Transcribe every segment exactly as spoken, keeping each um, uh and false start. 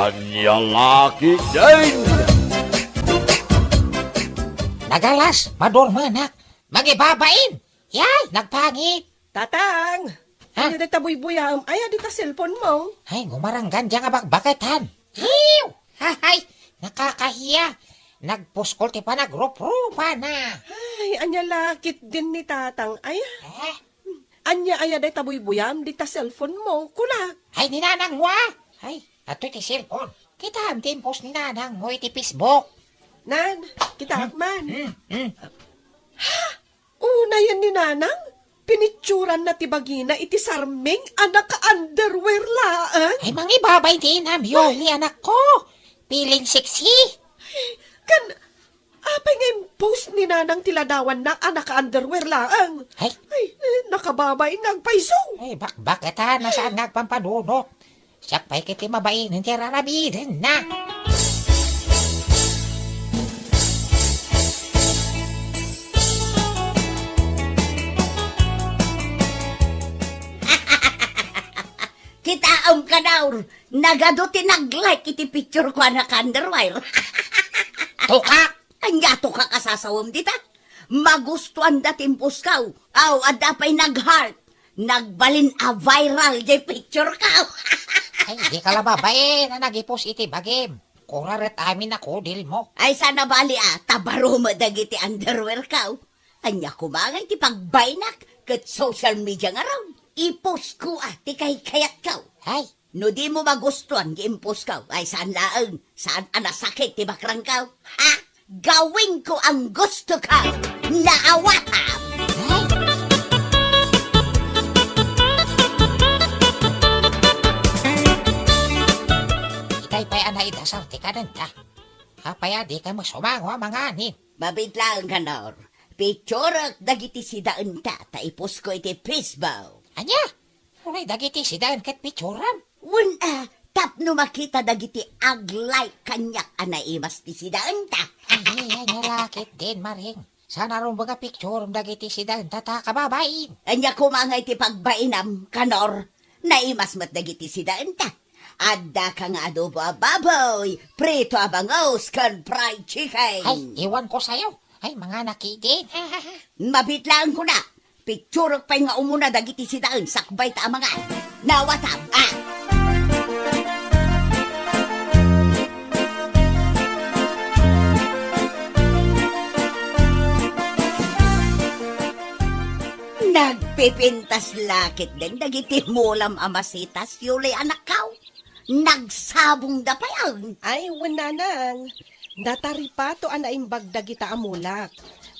Ania la ketdin? Nagalas, madurmanak. Mangibabain. Yay, nagpangit. Tatang! Ha? Ania dayta buybuyam? Aya dita cellphone mo? Ay, gumaranggan dia nga bakbaketan. Hiw! Hahay! Nakakahiya! Nagpuskol ti panagruprupana. Ay, ania la ketdin ni Tatang? Aya? Eh? Ania aya dayta buybuyam dita cellphone mo? Kulak! Ay, ni nanang mo, ah! Ay, atoy ti cellphone. Kitaem ti impost ni nanang mo iti Facebook. Nan, kitaak man. Hmm, hmm. Unayen ni nanang, pinicturanna ti bagina iti sarming a naka-underwear laeng. Ay, mangibabain ti inam, Yoli, anakko. Feeling sexy. Kan, apay nga impost ni nanang ti ladawanna a naka-underwear laeng? Ay. Ay, eh, nakababain nga agpayso. Ay, bakbaketana saan nga agpampadunot. Siak pay ket ti mabain ti raramidenna. Kitaem, Kanaor, nagadu ti nag-like iti picture ko a naka-underwear. Tukak! Ania tukak a sasawem dita? Magustuanda ti impost ko. Aw, adda pay nag-heart. Nagbalin a viral jay picture ko. Ay, dika la babain a nag-ipost iti bagim. Kuraret amin a kudil mo. Ay, saan a bali a, ta baro met dagiti underwear ko. Ania koma ngay ti pagbainak ket social media ngarud? Ipost ko a ti kaykayat ko. Ay, no di mo magustuan nga impost ko, ay saan laeng, saan a nasakit ti bakrang ko. Ha? Gawin ko ang gusto ko. Naawatam! Ay! Itay pay a naidasar ti kanenta. Apay a dika mo sumango a manganin? Mabit laeng, Kanor. Picturek dagiti sidaenta ta ipost ko iti Facebook. Ania? Uray dagiti sidaen ket picturam? Wen a, tapno makita dagiti ag-like kaniak a naimas ti sidaenta. Ay, ay, ay, nalakit din, Maring. Saan a rumbeng a picturem dagiti sidaenta ta kababain. Ania koma ngay ti pagbainam, Kanor? Naimas met dagiti sidaenta. Adda ka nga adobo a baboy, prito a bangus, ken fried chicken. Ay, iwan ko sayo. Ay, mga nakidin. Mabit laeng kuna. Picturek pay nga umuna dagiti sidaen sakbay ta amangan. Nawatam, ah! Nagpipintas la ketdin dagiti mulam a masitas, Yuli, anakko. Nagsabongda pay, ang. Ay, wen, nanang. Nataripato a naimbag dagita a mulak.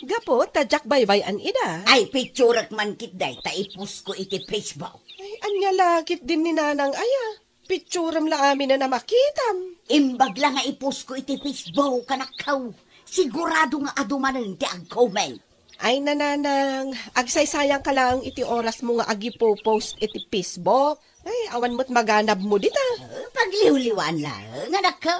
Gapu ta diak baybay-an ida. Ay, picturek man ketdi ta ipost ko iti Facebook. Ay, ania la ketdin ni nanang aya? Picturem la aminen a makitam. Imbag la nga ipost ko iti Facebook, anakko. Sigurado nga adu manen ti ag-comment. Ay, nanang, agsaysayangka laeng iti orasmo nga agipopost iti Facebook. Ay, awan met maganabmo dita. Ah, pagliwliwaan laeng, anakko.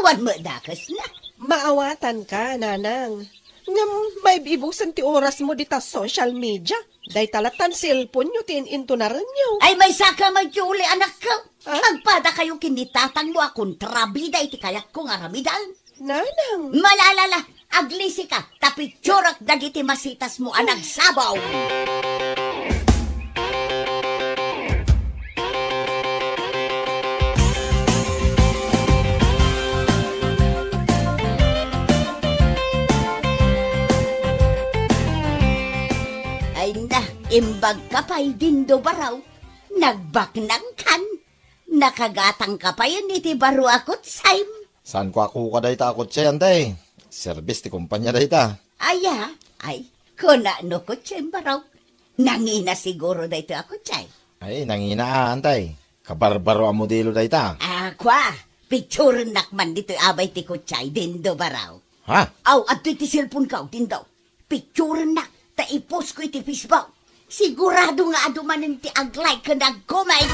Awan met dakesna. Maawatanka, nanang. Ngem maib-ibusen ti orasmo dita social media. Dayta lattan cellphone-yo ti in-intonarenyo. Ay, maysaka met, Yuli, anakko. Ah? Agpadakayo ken ni tatangmo a kontrabida iti kayatko nga aramiden. Nanang. Malalala, aglisika, ta picturek dagiti masitasmo a nagsabong. Ay na, imbagka pay, Dindo Baraw. Nagbaknangkan. Nakagatangka payen iti baro a kutsem. Saanko a kuka dayta a kutsem, anti. Serbis ti kumpania dayta. Aya, ay, kuna no kutsem, Baraw. Nangina siguro daytoy a kutsem. Ay, nangina, anti. Kabarbaro a modelo dayta. Ah, kua, picturennak man ditoy abay ti kutsem, Dindo, Baraw. Ha? Aw, adtoy ti cellphone-ko, Dindo. Picturennak ta ipost ko iti Facebook. Sigurado nga adu manen ti ag-like ken ag-comment.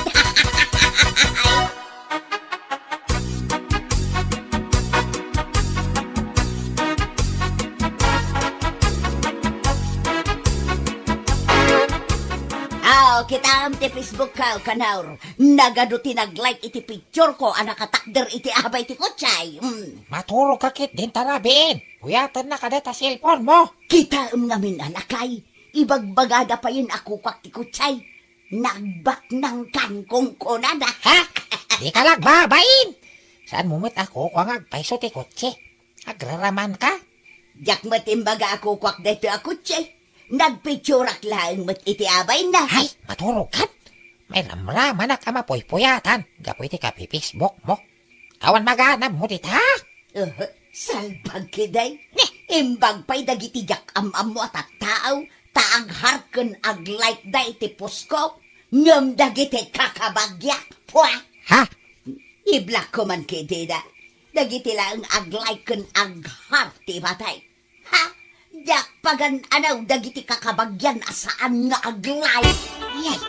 Aw, kitam, Ti Facebook ko, Kanor. Nagadu ti nag-like iti picture ko a nakatakder iti abay ti kutsay. Mm. Maturog ka ketdin ta rabiin. Puyatenna kadi ta cellphone mo. Kitaem ngamin a lakay. Ibagbagada payen a kukuak ti kutsay. Nagbaknangkan kunkunada. Ha? Dika la agbabain. Saanmo met a kukua nga agpayso ti kutse? Agraramanka? Diak met imbaga a kukuak daytoy a kutse. Nagpicturak laeng met iti abayna. Ay, maturog kat. May ramramanak a mapuypuyatan gapu iti kapi-Facebook mo. Awan maganabmo dita? Uh, salbag ketdi. Imbag pay dagiti diak am-ammo a tattao ta agharken aglike da iti post ko. Ngem dagiti kakabagiak, pua! Ha? Iblak ko man ketdida. Dagiti laeng aglike ken aghar ti ibatay. Ha? Diak pagan-anaw dagiti kakabagian a saan nga aglike. Yay!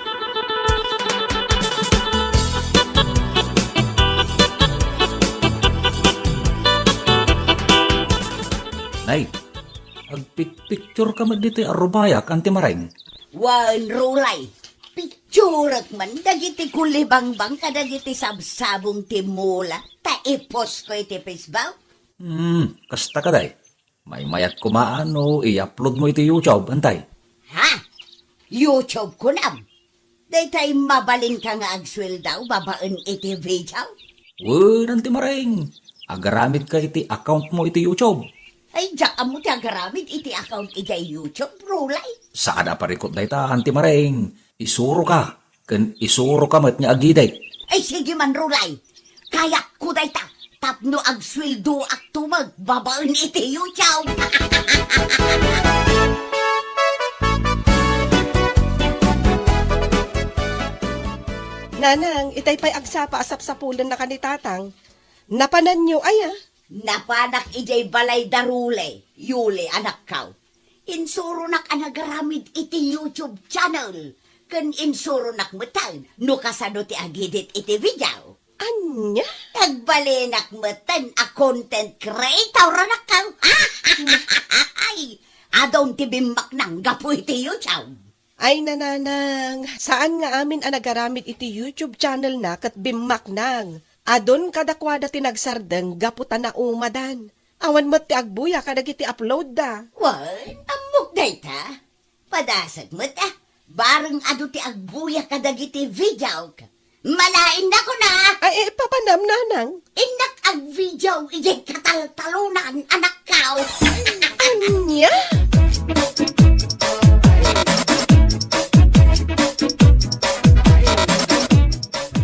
Nay, agpicture ka met ditoy a rubayak, Auntie Maring. Wen, Rulay, picturek man dagiti kulibangbang kadagiti sabsabong ti mula ta i-post ko iti Facebook. Hmm, kasta ka, day. Maymayat koma no i-upload mo iti YouTube, Antay. Ha? YouTube kunam? Daytay mabalinka nga agsueldo babaen iti video? Wen, Auntie Maring. Agaramidka iti account mo iti YouTube. Ay, diak ammo ti agaramid iti account idiay YouTube, Rulay. Saan a parikut dayta, Auntie Maring. Isuroka, ken isuroka met nga agidek. Ay, sige man, Rulay. Kayatko dayta tapno agsueldoak tumeng babaen iti YouTube. Nanang, itay pay agsapa a sapsapulennaka ni Tatang. Napananyo aya? Napanak idiay balay da Rule, Yuli, anakko. Insuronak a nagaramid iti YouTube channel, ken insuronak metten no kasano ti agidit iti video. Ania? Agbalinak metten a content creator, anakko. Ay, adun ti bimmaknang gapu iti YouTube. Ay, nanang, saan nga amin a nagaramid iti YouTube channel na ket bimmaknang. Adun kadakuada ti nagsardeng gapu ta naumadan. Awan met ti agbuya kadagiti upload da. Wen, ammok dayta. Padasag met, a. Bareng adu ti agbuya kadagiti video. Malainnak kuna. Ay, eh, papanam, nanang? Innak agvideo idiay kataltalunan, anakko. Ania?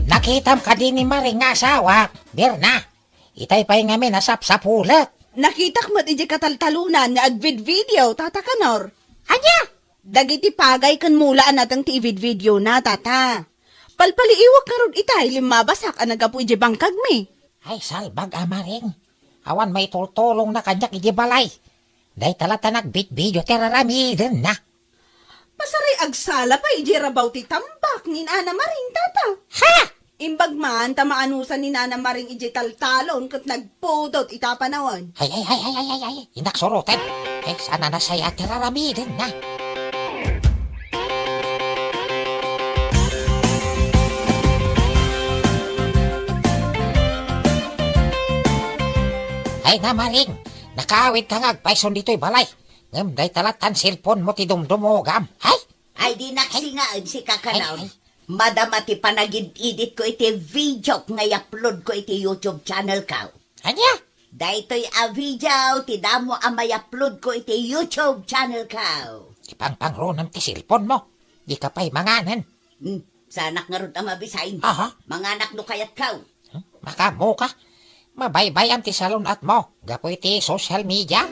Nakitam kadi ni Maring nga asawak, Berna? Itay pay ngamin a sapsapulet. Nakitak met idiay kataltalunan nga agvidvideo, Tata Kanor. Ania? Dagiti pagay ken mula a nateng ti ividvideona, Tata. Palpaliiwak ngarud itay limmabasak a naggapu idiay bangkagmi. Ay, salbag a Maring. Awan maitultulongna kaniak idiay balay. Dayta latta nagvidvideo ti raramidenna. Masaray agsala pay idiay rabaw ti tambak ni Nana Maring, Tata. Ha? Imbag man ta maanusan ni Nana Maring idiay taltalon ket nagpudot ita a panawen. Ay, ay, ay, ay, ay, ay, ay, innak suroten. Ay, saan a nasaya ti raramidenna? Ay, Nana Maring, nakaawidka nga agpayson ditoy balay. Ngem dayta lattan cellphone mo ti dumdumogam. Ay! Ay, di naksingaen si Kakanor. Ay, ay. Madama ti panagid-edit ko iti video nga i-upload ko iti YouTube channel ko. Ania? Daytoy a video ti damo a may-upload ko iti YouTube channel ko. Ipangpangrunam ti cellphone mo. Dika pay manganen. Hmm, saanak ngarud a mabisain. Aha. Manganak no kayatko. Hmm, makaammoka. Mabaybay-am ti salun-atmo gapu iti social media.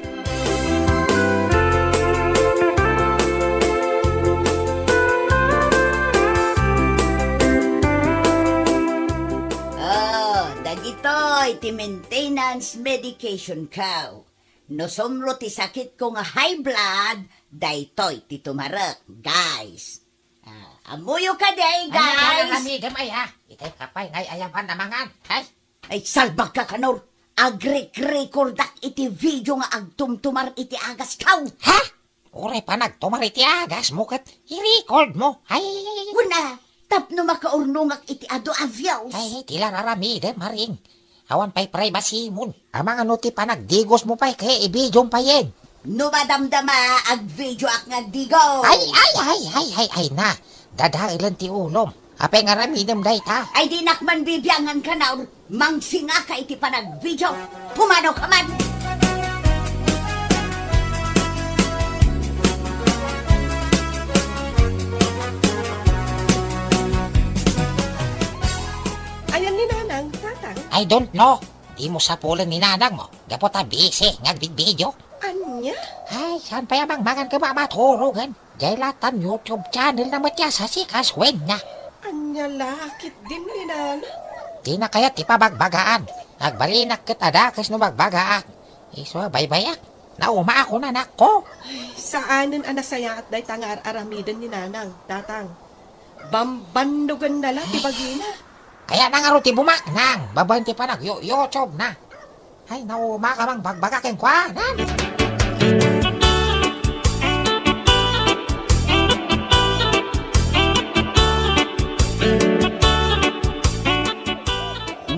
Oh, dagitoy ti maintenance medication ko. No sumro ti sakitko nga high blood, daytoy ti tumarek, guys. Ah, ammoyo kadi, guys? Ay, aramidem, ay, ha? Itay ka pay nga ay-ayaban a mangan, hay? Ay, salbagka, Kanor. Agrekrekordak iti video nga agtumtumar iti agasko. Ha? Uray panagtumar iti agasmo ket i-record mo. Ay, ay, ay, ay. Kuna, Tapno makaurnongak iti adu a views. Ay, ti la aramidem, Maring. Awan pay privacy-mon. Amangan no ti panagdigosmo pay, ket i-video-m payen. No madamdama, ag-videoak nga agdigos. Ay, ay, ay, ay, ay, ay na. Dadaelen ti ulom. Apay nga aramidem dayta? Ay, dinak man bibiangan, Kanaur. Mangsingaka iti panagvideo. Pumanaw ka man! Ayan ni Nanang, Tatang? I don't know. Dimo sapulen ni Nanangmo. Gapu ta busy nga agbidbidio. Ania? Ay, saan pay a mangmangan ket mamaturogen? Diay latan YouTube channel na met ti asasikas wenna. Ania la, ketdin ni Nanang? Dina kayat ti pabagbagaan. Agbalinak ket a dakes no bagbagaak. Isu a baybayak. Naumaak, anakko. Ay, saanen a nasayaat dayta nga ar-aramiden ni Nanang, Tatang. Bambannogenna la ti bagina. Kayatna ngarud ti bumaknang babaen ti panag-yu-, YouTube na. Ay, naumaak a mangbagbagak kenkuana.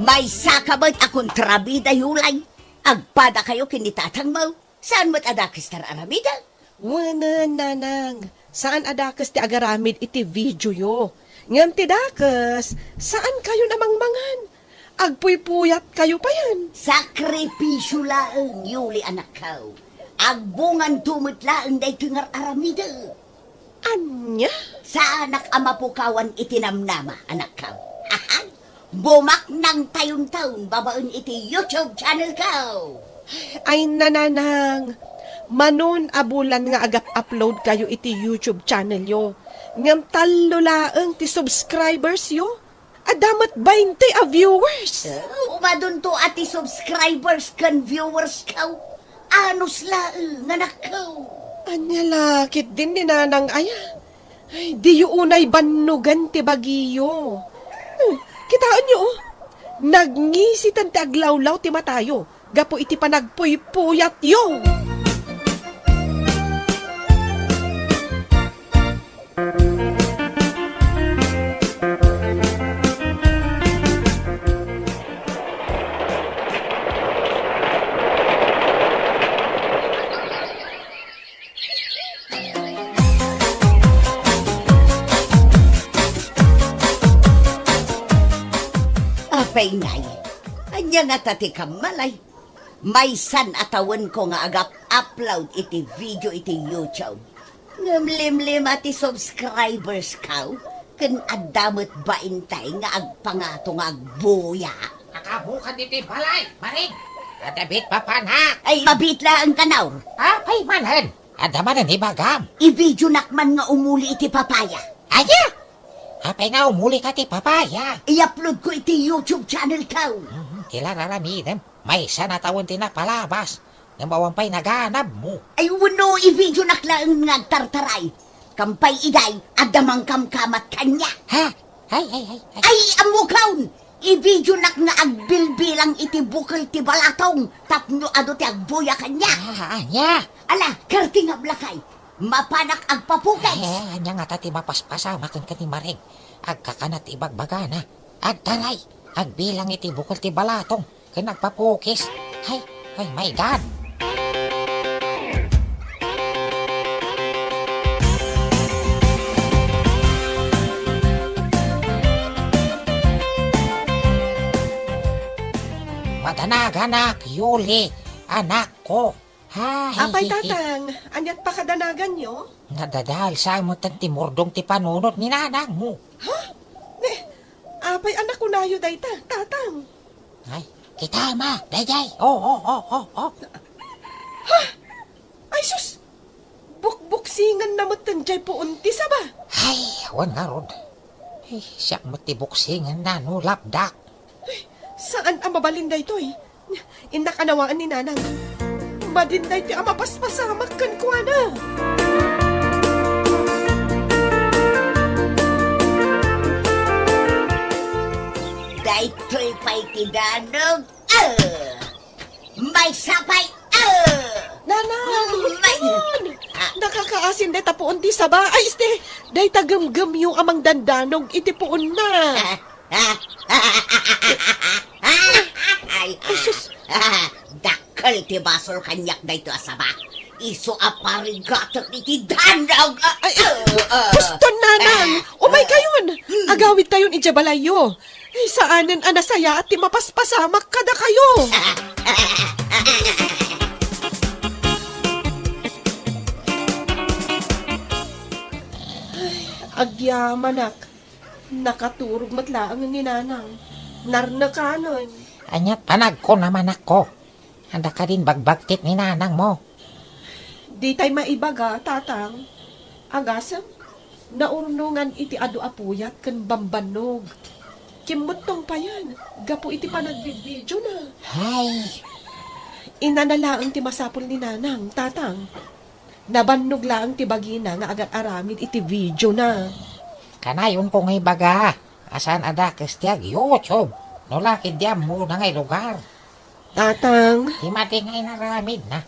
Maysaka met a kontrabidayo lay. Agpadakayo ken ni tatangmo. Saan met a dakes ti ar-aramida? Wen, Nanang, saan a dakes ti agaramid iti videoyo. Ngem ti dakes, saankayon a mangmangan. Agpuypuyatkayo payen. Sakripisio laeng, Yuli, anakko. Agbunganto met laeng daytoy nga ar-aramida. Ania? Saanak a mapukawan iti namnama, anakko. Bumaknangtayon taon babaen iti YouTube channelko. Ay, Nanang, manon a bulan nga agap-uploadkayo iti YouTube channelyo, ngem tallo laeng ti subscribersyo. Adda met bainte a viewers. Eh, umadunto a ti subscribers ken viewersko. Anus laeng, anakko. Ania la ketdin ni Nanang aya? Ay, diyo unay bannogen ti bagiyo. Hmm, kitaenyo, oh. Nagngisitan ti aglawlaw ti matayo gapu iti panagpuypuyatyo. Apay, Nay, ania ngata ti kammalay? Maysan a tawenko nga agap-upload iti video iti YouTube. Ngem limlima ti subscribersko, ken adda met bainte nga agpangato nga agbuya. Nakabukan iti balay, Maring. Adda biit papanak. Ay, mabiit laeng, Kanaur. Apay manen? Adda manen ibagam? I-videonak man nga umuli iti papaya. Aya? Apay nga umulika ti papaya? I-uploadko iti YouTube channelko. Mhm, ti la aramidem. Maysan a tawen ti napalabas. Ngem awan pay naganabmo. Ay, wenno, i-videonak laeng nga agtartaray. Kampay iday, adda mangkamkamat kaniak. Ha? Ay, ay, ay, ay. Ay, ammokon! I-videonak nga agbilbilang iti bukel ti balatong tapno adu ti agbuya kaniak. Ah, ania? Ala, kartingab lakay. Mapanak agpapukis. Eh, ania ngata ti mapaspasamak kenka ni Maring? Agkakana ti ibagbagana. Agtaray, agbilang iti bukel ti balatong ken agpapukis. Ay, ay, my God! Madanaganak, Yuli, anakko. Ay, apay, tatang, aniat pakadanaganyo? Nadadael sa met ti murdong ti panunot ni nanangmo. Ha? Ne, apay a nakunayo dayta, tatang? Ay, kita ma, daydiay. Oh, oh, oh, oh, oh. Ha? Ay, sus! Bukbuksinganna met diay puon ti saba. Ay, wen ngarud. Ay, siak met ti buksinganna no lapdak. Ay, saan a mabalin daytoy? Innak a nawaan ni nanang. Madin daytoy a mapaspasamak kenkuana. Daytoy pay ti danum. Ah! Maysa pay. Ah! Nanang, may- Ah, Nakakaasin dayta puon ti saba. Ay, este, dayta gemgemyo a mangdandanog iti puonna. Ay, ay sus. Dakkel ti basol kaniak daytoy a saba. Isu a parigatek iti dandanog. Ay, ay, ah, ah, huston, nanang. Ah, umay kayon. Hmm. Agawidtayon idiay balayyo. Ay, saanen a nasayaat ti mapaspasamak kadakayo. Ay, agyamanak. Nakaturog met laeng ni nanang. Narnekanen. Ania't panagkuna, anakko? Adda kadin bagbagtit ni nanangmo? Ditay maibaga, tatang. Agasem, naurnongan iti adu a puyat ken bambannog. Kimmuttong payen, gapu iti panagbibidiona. Hay! Inana laeng ti masapul ni nanang, tatang. Nabannog laeng ti bagina nga agar-aramid iti videona. Kanayonko nga ibaga a saan a dakes ti ag-YouTube no la ket di ammona nga lugar. Tatang. Ti madi nga inaramidna,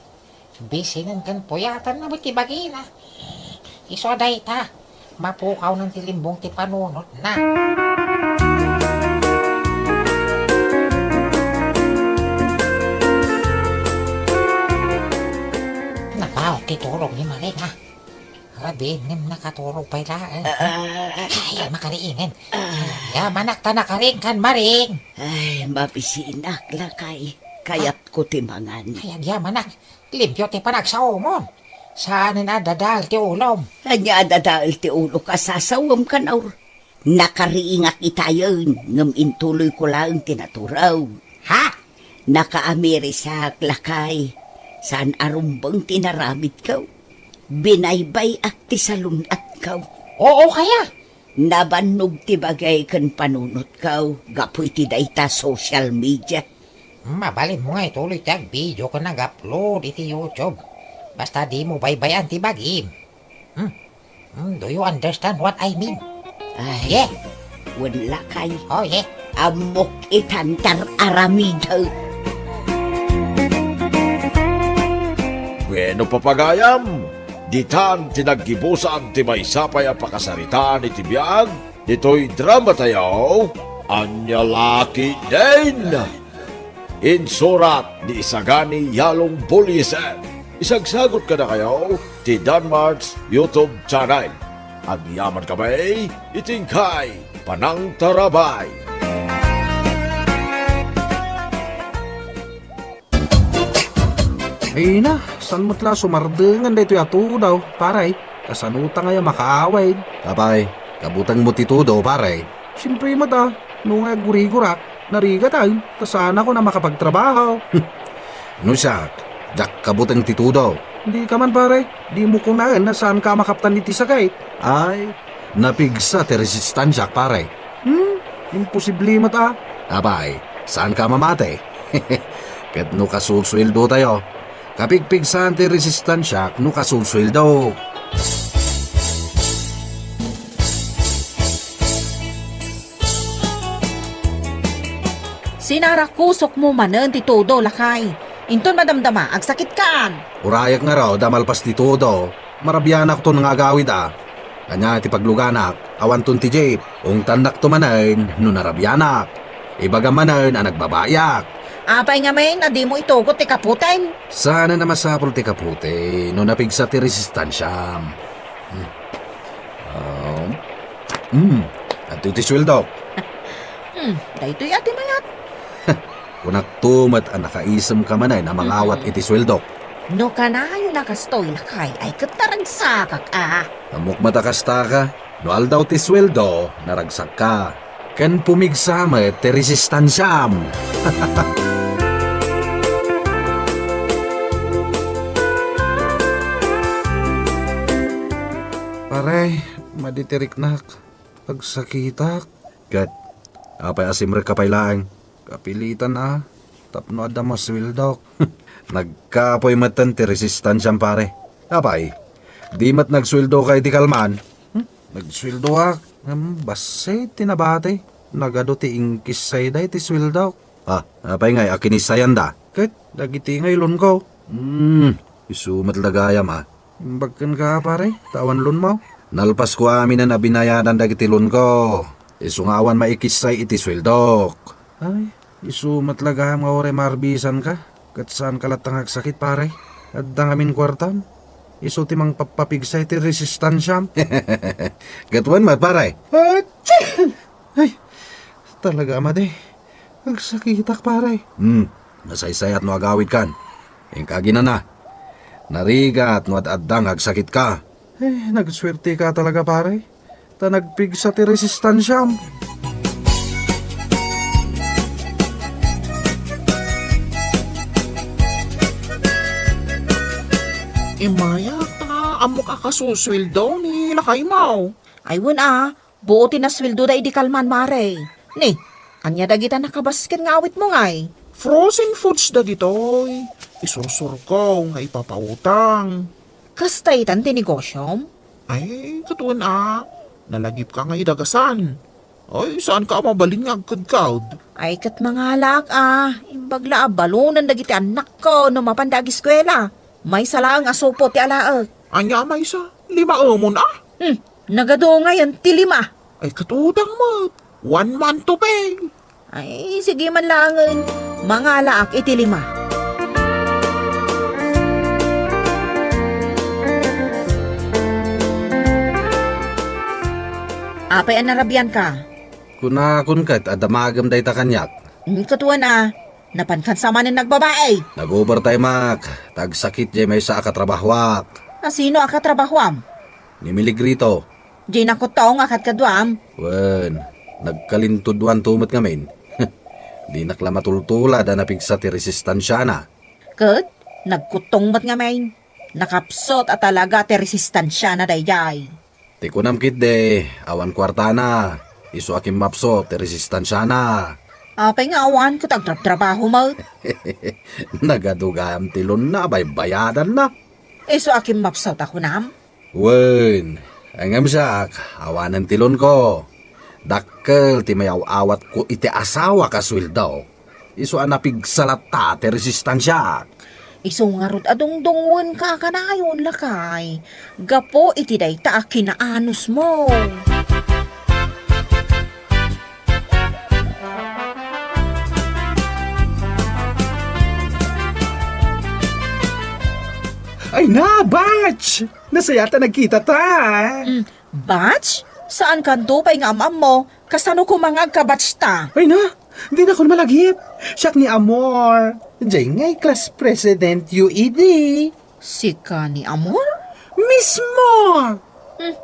bisinen ken puyatanna met ti bagina. Isu a dayta, mapukawnan ti limbong ti panunotna. Napaut ti turog ni Maring, a. Rabii ngem nakaturog pay laeng. Ah, ah, ah. Ay, makariingen. Ah. Yamanak ta nakaringkan, Maring. Ay, mabisinak, lakay. Kayatko ti mangan. Ay, agyamanak. Limpio ti panagsaomon. Saanen a dadael ti ulom. Ania a dadael ti ulok a sasawem, kanaur? Nakariingak itayen, ngem intuloyko laeng ti naturog. Ha? Nakaamirisak, lakay. Saan a rumbeng ti inaramidko. Binaybay-ak ti salun-atko. Oo, kaya? Nabannog ti bagay ken panunotko gapu iti dayta social media. Mabalinmo nga ituloy ti agvideo ken ag-upload iti YouTube. Basta dimo baybay-an ti bagim. Hmm? Hmm, do you understand what I mean? Ay, yeah. Wen, lakay. Oh, yeah. Ammok itan ti ar-aramidek. Bueno, papagayam, ditan ti naggibusan ti maysa pay a pakasaritaan iti biag ditoy dramatayo, Ania La Ketdin. Insurat ni Isagani Yalong Buliesen. Isagsagut kadakayo ti Danmart's YouTube channel. Agyamankami iti inkay panangtarabay. Ay na, saan met la sumardengan daytoy a tudo, pare? Kasano ta ngay a makaawid? Apay, kabutengmo ti tudo, pare? Siempre met a, no nga aggurigurak, narigatan, ta saanakon a makapagtrabaho. No siak, diak kabuteng ti tudo. Dika man, pare, dimo kunaen a saanka a makaptan iti sakit. Ay, napigsa ti resistansiak, pare. Hmm, imposible met a. Apay, saanka a mamati? Ket no kasulsueldotayo, kapigpigsaan ti resistansiak no kasulsueldo. Sinarakusokmo manen ti tudo, lakay. Inton madamdama, agsakitkan. Urayek ngarud a malpas ti tudo, marabianakton nga agawid a. Ania ti pagluganak, awanton ti jeep, ungtannakto manen no narabianak. Ibagam manen a nagbabaiak. Apay ngamin a dimo itugot ti kaputem? Saanen a masapul ti kapute no napigsa ti resistansiam. Hmm. Um, hmm. Adtoy ti sueldok. Hmm, daytoy a ti mayat. Kunakto met a nakaisemka manen a mangawat iti sueldok. No kanayon a kastoy, lakay, ay ket naragsakak a. Ammok met a kastaka, no aldaw ti sueldo, naragsakka. Ken pumigsa met ti resistansiam. Pare, madi ti riknak. Agsakitak. Ket, apay a simrekka pay laeng? Kapilitan a, tapno adda masueldok. Nagkapoy metten ti resistansiam, pare. Apay, di met nagsueldoka iti kalman? Hmm? Nagsueldoak, ngem bassit ti nabati. Nagadu ti inkissayda iti sueldok. Ah, apay ngay a kinissayanda? Ket dagiti nga ilonko. Hmm, isu met la gayam a. Imbag kenka, pare, ta awan loan mo? Nalpasko aminen a binayadan dagiti loan ko. Isu nga awan maikissay iti sueldok. Ay, isu met la gayam nga uray maarbisanka, ket saanka latta nga agsakit, pare. Adda ngamin kuartam. Isu ti mangpappapigsa iti resistansiam. Ket wen met, pare. Atsi! Ay, talaga, madi. Agsakitak, pare. Hmm, masaysayat no agawidkan. Inka aginana. Narigat no ad-adda nga agsakitka. Eh, nagsuerteka talaga, pare. Ta nagpigsa ti resistansiam. Immay, ta ammok a kasusueldo ni lakaymo. Ay, wen a, buo ti nasueldoda idi kalman, mare. Ni, ania dagita nakabasket nga awitmo ngay? Frozen foods dagitoy. Isursurko nga ipapautang. Kasta itan ti negosyom? Ay, ket wen a, nalagipka nga idagasan. Ay, saanka a mabalin nga agkudkod? Ay, ket mangalaak a, imbag la a balonen dagiti annakko no mapanda agiskuela. Maysa laeng a supot ti alaek. Ania a maysa? Limaemon a? Hmm, nagadungayen ti lima. Ay, ket utang met. One month to pay. Ay, sige man laengen. Mangalaak iti lima. Apay a narabianka? Kunakon ket a damagem dayta kaniak. Hmm, ket wen a, napanka sa manen nagbabae. Nag-overtimeak, ta agsakit jay maysa a katrabahoak. A sino a katrabahoam? Ni Miligrito. Jay nakuttong a kadkaduam? Wen, nagkalintudwanto met ngamin. Dinak la matultulad a napigsa ti resistansiana. Ket, nagkuttong met ngamin. Nakapsut a talaga ti resistansiana daydiay. Ti kunam ketdi, awan kuartana, isu a kimmapsut ti resistansiana. Apay nga awan ket agtrabtrabaho met? Nagadugayam ti loanna a baybayadanna. Isu a kimmapsut a kunam? Wen, ngem siak, awanen ti loanko. Dakkel ti mayaw-awatko iti asawak a sueldo. Isu a napigsa latta ti resistansiak. Isu ngarud a dungdungngoenka a kanayon, lakay, gapu iti dayta a kinaanusmo. Ay na, batch! Nasayaat a nagkitata. Mm, batch? Saankanto pay nga am-ammo? Kasano koma nga agka-batch ta? Ay na, dinakon malagip. Siak ni Amor. Jay ngay class presidentyo idi. Sika ni Amor? Mismo! Hmm.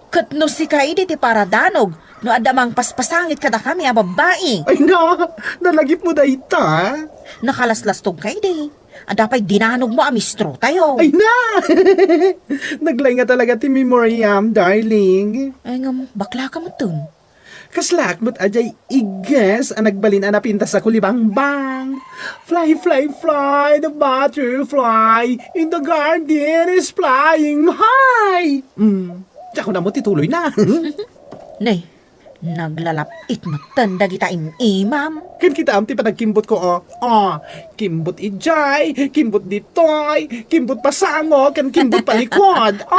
Ket no sika idi ti paradanog, no adda mangpaspasangit kadakami a babbai. Ay na, nalagipmo dayta? Nakalaslastogka idi. Adda pay dinanogmo a mistrotayo. Ay na! Naglaing a talaga ti memoriam, darling. Ay ngem, baklaka metten. Kaslaak met a jay igges a nagbalin a napintas a kulibangbang. Fly, fly, fly, the butterfly in the garden is flying high. Hmm, diak kunam ti tuloyna. Nay, naglalap-it metten dagita im-imam. Ken kitaem ti panagkimbutko, o. O, kimbut idiay, kimbut ditoy, kimbut pasango, ken kimbut palikod. O!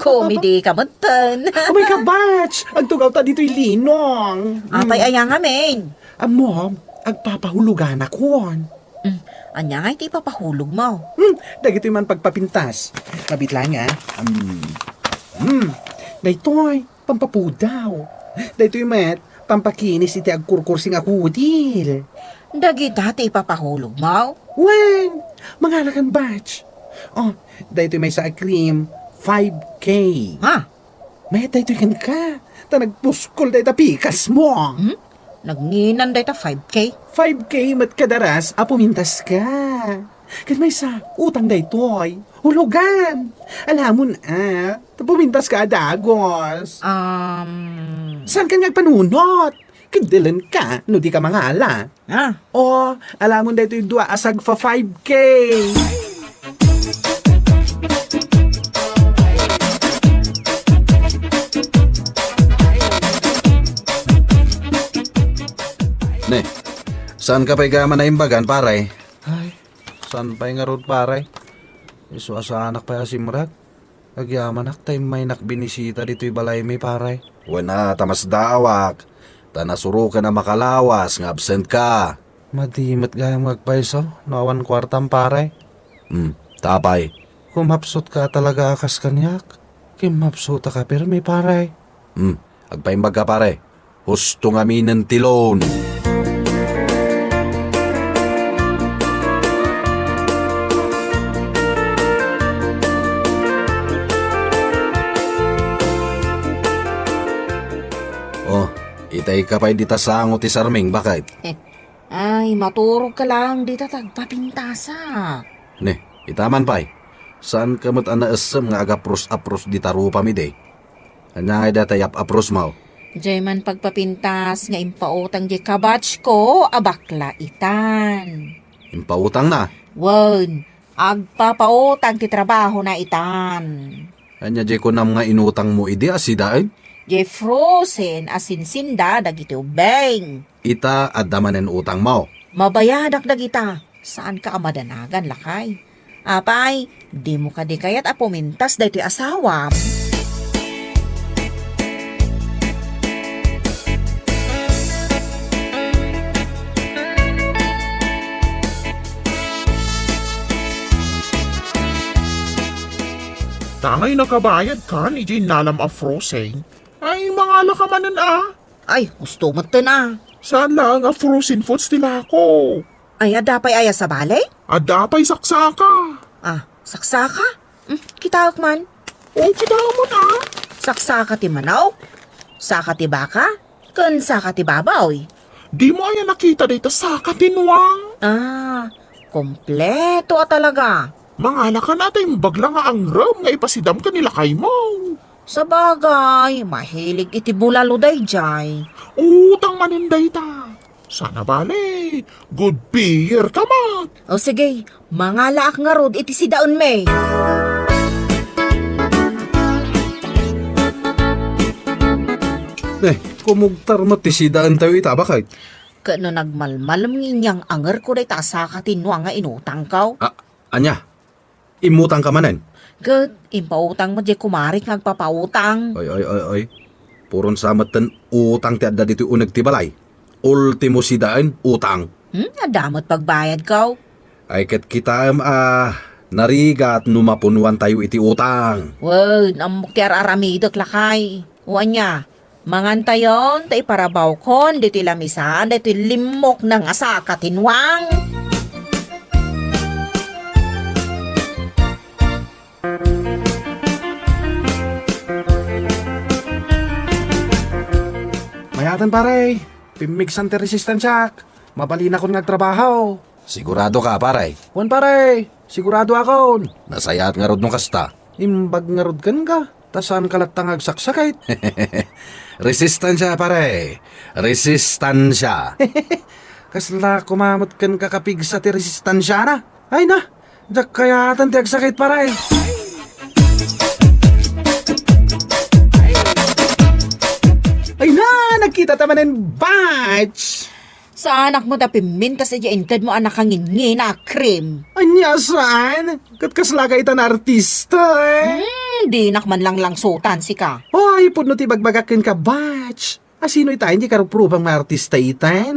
Komedika metten. Oh my God, batch! Agtugawta ditoy linong. Apay aya ngamin? Ammom, agpapahuloganakon. Mm, ania ngay ti ipapahulogmo? Hmm, dagitoy man pagpapintas. Kabit lang, ah. Hmm. Hmm, daytoy. Pampapudaw. Daytoy met, pampakinis iti agkurkursing a kudil. Dagita ti ipapahulogmo? Wen, mangalakan batch. Oh, daytoy maysa a cream, five K. Ha? Mayat daytoy kenka, ta nagpuskol dayta pikasmo. Hmm? Nagninan dayta five K? Five K met kadaras a pumintaska. Ket maysa, utang daytoy. Hulogan. Alamon, a, ta pumintaska a dagos. Um. Saanka nga agpanunot? Ket dilenka no dika mangala. Ah. O, alamon daytoy dua a sagfa five K. Ne, saanka pay gayam a naimbagan, pare? Ay, saan pay ngarud, pare? Isu a saanak pay a simrek. Agyamanak ta immaynak binisita ditoy balaymi, pare. Wen a, ta masdaawak. Ta nasuroken a makalawas nga absent ka. Madi met gayam nga agpayso no awan kuartam, pare. Hmm, ta apay? Kumapsut ka talaga a kas kaniak. Kimmapsutak a pirmi, pare. Hmm, agpaimbag ka, pare. Husto ngaminen ti loan. Oh, itay ka pay dita sango ti sarming, baket? Ay, maturog ka lang dita ta agpapintasak. Ne, ita man pay. Saan ka met a naessem nga agapros-apros dita rupam idi? Ania ngay dayta yap-apros mo? Diay man pagpapintas nga impautang diay kabatch ko a bakla itan. Impautang na? Wen, agpapautang ti trabaho na itan. Ania diay kunam nga inutang mo idi a sidaen? Diay frozen a sinsinda dagiti ubbing. Ita adda manen utang mo? Mabayadak dagita. Saan ka a madanagan, lakay? Apay, dimo kadi kayat a pumintas daytoy asawam? Tangay nakabayad kan iti innalam a frozen. Ay, mangala ka manen a. Ay, husto metten a. Saan laeng a frozen foods ti lako? Ay, adda pay aya sabali? Adda pay saksaka. Ah, saksaka? Hmm, kitaek man. O, kitaem man a. Saksaka ti manok, saka ti baka, ken saka ti baboy. Dimo aya nakita dayta saka ti nuang? Ah, kompleto a talaga. Mangala ka na ta imbag la nga angrem nga ipasidam ken ni lakaymo. Sabagay, mahilig iti bulalo daydiay. Utang manen dayta. Saan a bale, good payer ka met. O sige, mangalaak ngarud iti sidaenmi. Ne, kumugtar met ti sidaentayo ita, baket? Ket no nagmalmalem nga inyang-angerko dayta a saka ti nuang nga inutangko? A-, ania? Immutang ka manen? Ket impautang met diay kumarik nga agpapautang. Oy, oy, oy, oy. Puron sa metten utang ti adda ditoy uneg ti balay. Ultimo sidaen, utang. Hmm, adda met pagbayadko. Ay, ket kitaem a narigat no mapunuantayo iti utang. Wen, ammok ti ar-aramidek, lakay. O ania, mangantayon ta iparabawkon ditoy lamisaan daytoy limmok na nga saka ti nuang. Mayaten, pare. Pimmigsan ti resistensiak. Mabalinakon nga agtrabaho. Sigurado ka, pare? Wen, pare. Sigurado akon. Nasayaat ngarud no kasta. Imbag ngarud kenka, ta saan ka latta nga agsaksakit. Resistensia, pare. Resistensia. Kasla koma met kenka kapigsa ti resistensiana. Ay na, diak kayaten ti agsakit, pare. Ay na, nagkita ta manen, batch. Saanak met a pimmintas idiay inted mo a nakanginngina a cream. Ania saan? Ket kasla ka ita nga artista, eh. Hmm, dinak man langlangsutan, sika. Ay, pudno ti bagbagak kenka, batch. A, sino ita, diay karuprubam nga artista ita, eh?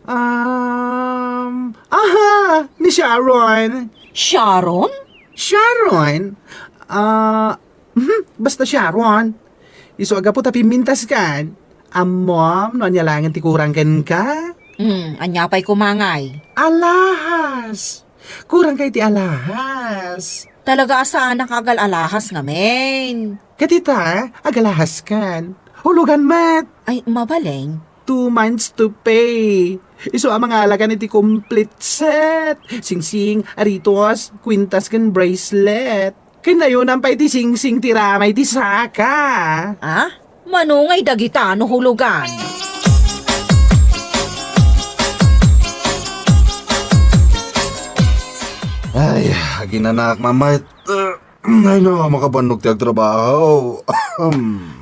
Um, aha, ni Sharon. Sharon? Sharon? Ah, mhm, basta Sharon. Isu a gapu ta pimmintas kan. Ammom no ania laengen ti kurang kenka? Hmm, ania pay koma ngay? Alahas. Kurang kay ti alahas. Talaga a saanak nga agal-alahas ngamin. Ket ita, agalahas kan. Hulugan met. Ay, mabalin. Two months to pay. Isu a mangalakan iti complete set. Singsing, aritos, kwintas, ken bracelet. Ken nayonan pay ti singsing ti ramay ti saka. Ah? Mano ngay dagita no hulugan? Ay, aginanak, mamayt. Ay, no, makabannog ti agtrabaho.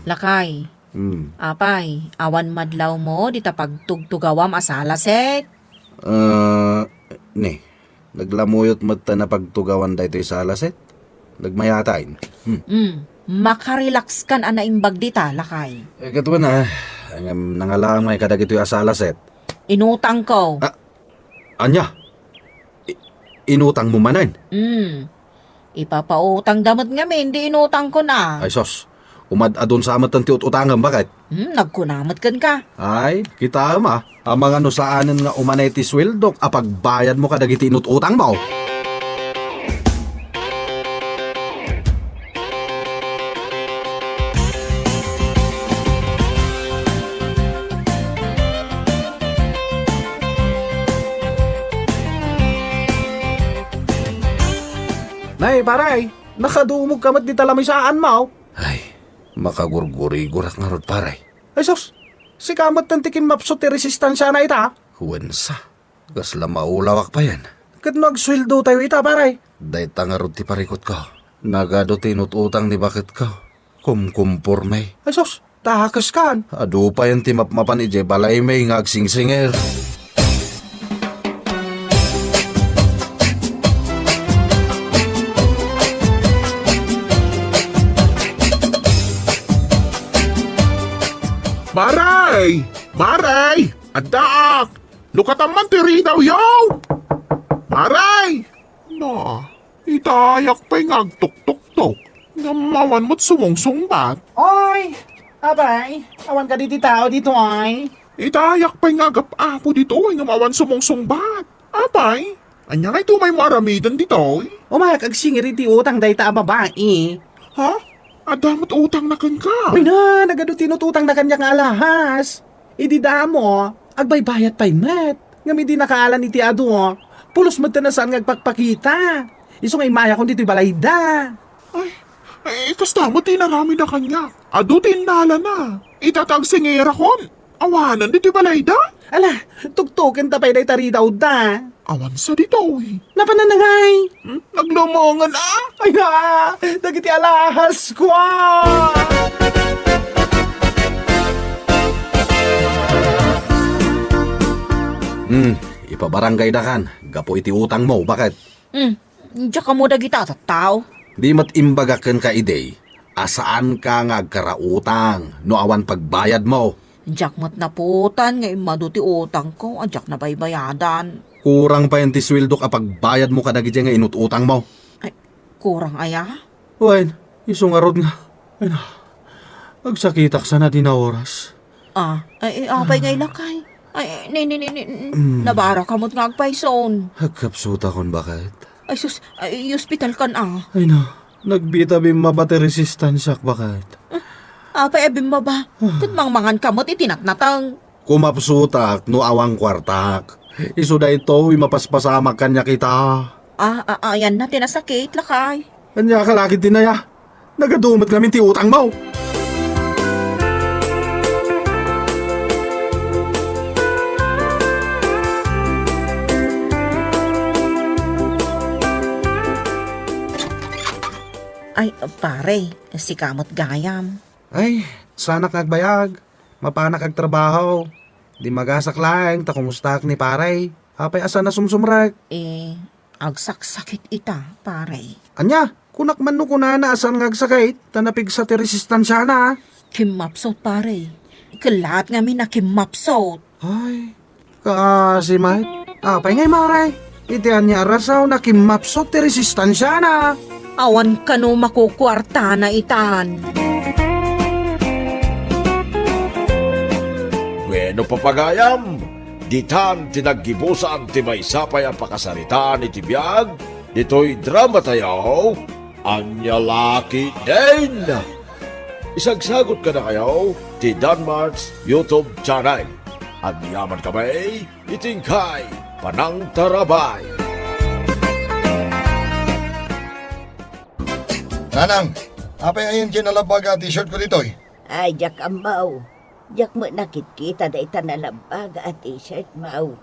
Lakay. Hmm. Apay, awan madlawmo dita pagtugtugawam a salaset? Ah, ne. Naglamuyot met ta napagtugawan daytoy salaset. Nagmayataen. Hmm. Hmm. Makarelax kan a naimbag dita, lakay. Eh, ket wen, ah, ngem nangalaam ngay kadagitoy a salaset. Inutangko. Ah, ania? I-, inutangmo manen? Hmm. Ipapautangda met ngamin di inutangkon a. Ay sus, umad-adun sa met ti ut-utangem, baket? Hmm, nagkuna met kenka. Ay, kitaem a, amangan no saanen nga umanay ti sueldok a pagbayadmo kadagiti inut-utangmo. Nay, pare, nakadumog ka met dita lamisaanmo. Ay, makagurgurigurak ngarud, pare. Ay sus, sika met ti kimmapsut ti resistansiana ita. Wen sa, kasla maulawak payen. Ket no agsueldotayo ita, pare? Dayta ngarud ti parikutko. Nagadu ti inut-utang ni baketko. Kumkumporme. Ay sus, dakes kan. Adu payen ti mapmapan idiay balaymi nga agsingsingir. Maray! Maray! Addaak! Lukatan man ti ridaw, yaw! Maray! Na, itayak pay nga agtuktoktok. Ngem awan met sumungsungbat. Oy! Apay, awan kadi ti tao ditoy? Itayak pay nga agap-apo ditoy ngem awan sumungsungbat. Apay, ania ngay ti umaymo aramiden ditoy? Umayak agsingir iti utang dayta a babai. Ha? Adda met utangna kenka? Ay na, nagadu ti inut-utangna kaniak nga alahas. Idi damo, agbaybayat pay met. Ngem idi nakaalan iti adu, pulos met ti saan nga agpakpakita. Isu nga immayakon ditoy balayda. Ay, ay, kasta met ti inaramidna kaniak. Adu ti innalana. Ita ti agsingirakon. Awanen ditoy balayda? Ala, tuktokenta pay dayta ridawda. Awan sa ditoy. Napanan na ngay? Hmm? Naglumongen a? Ay na, dagiti alahasko a! Hmm, ipabarangayda kan, gapu iti utangmo, baket? Hmm, diak ammo dagita a tattao. Di met imbagak kenka idi a saanka nga agkarautang no awan pagbayadmo. Diak met naputan nga immadu ti utangko a diak nabaybayadan. Kurang payen ti sueldok a pagbayadmo kadagiti nga inut-utangmo. Ay, kurang aya? Wen, isu ngarud nga. Ay na, agsakitak sana dina oras. Ah, ay, ay, apay nga ilakay? Ay, ni, ni, ni, ni, Mm. Nabaraka met nga agpayson. Agkapsutakon, baket. Ay, sus, ay, ospital kan, ah. Ay na, nagbita bimmaba ti resistansiak, baket. Apay a bimmaba? Ah. Ket mangmangan ka met iti natnateng. Kumapsutak no awan kuartak. Isu daytoy mapaspasamak kaniak ita. Ah, ah, ayanna ti nasakit, lakay. Ania ka lagi dinaya? Nagadu met ngamin ti utangmo. Ay, pare, sika met gayam. Ay, saanak nga agbayag. Mapanak agtrabaho. Dimmagasak laeng ta kumustaak ni pare. Apay a saan a sumsumrek? Eh, agsaksakit ita, pare. Ania? Kunak man no kunana a saan nga agsakit, ta napigsa ti resistansiana. Kimmapsot, pare. Kellaat ngamin a kimmapsot. Ay, kaasi met. Apay ngay, mare? Iti ania a rason a kimmapsot ti resistansiana? Awan kano makukuartana itan. Wenno, papagayam, ditan ti naggibusan ti maysa pay a pakasaritaan iti biag ditoy dramatayo, Ania La Ketdin. Isagsagut kadakayo ti Danmart's YouTube channel. Agyamankami iti inkay panangtarabay. Nanang, apay ayan ti nalabbaga a t-shirt ko ditoy? Ay, diak ammo. Diak met nakitkita dayta nalabbaga a t-shirt mo.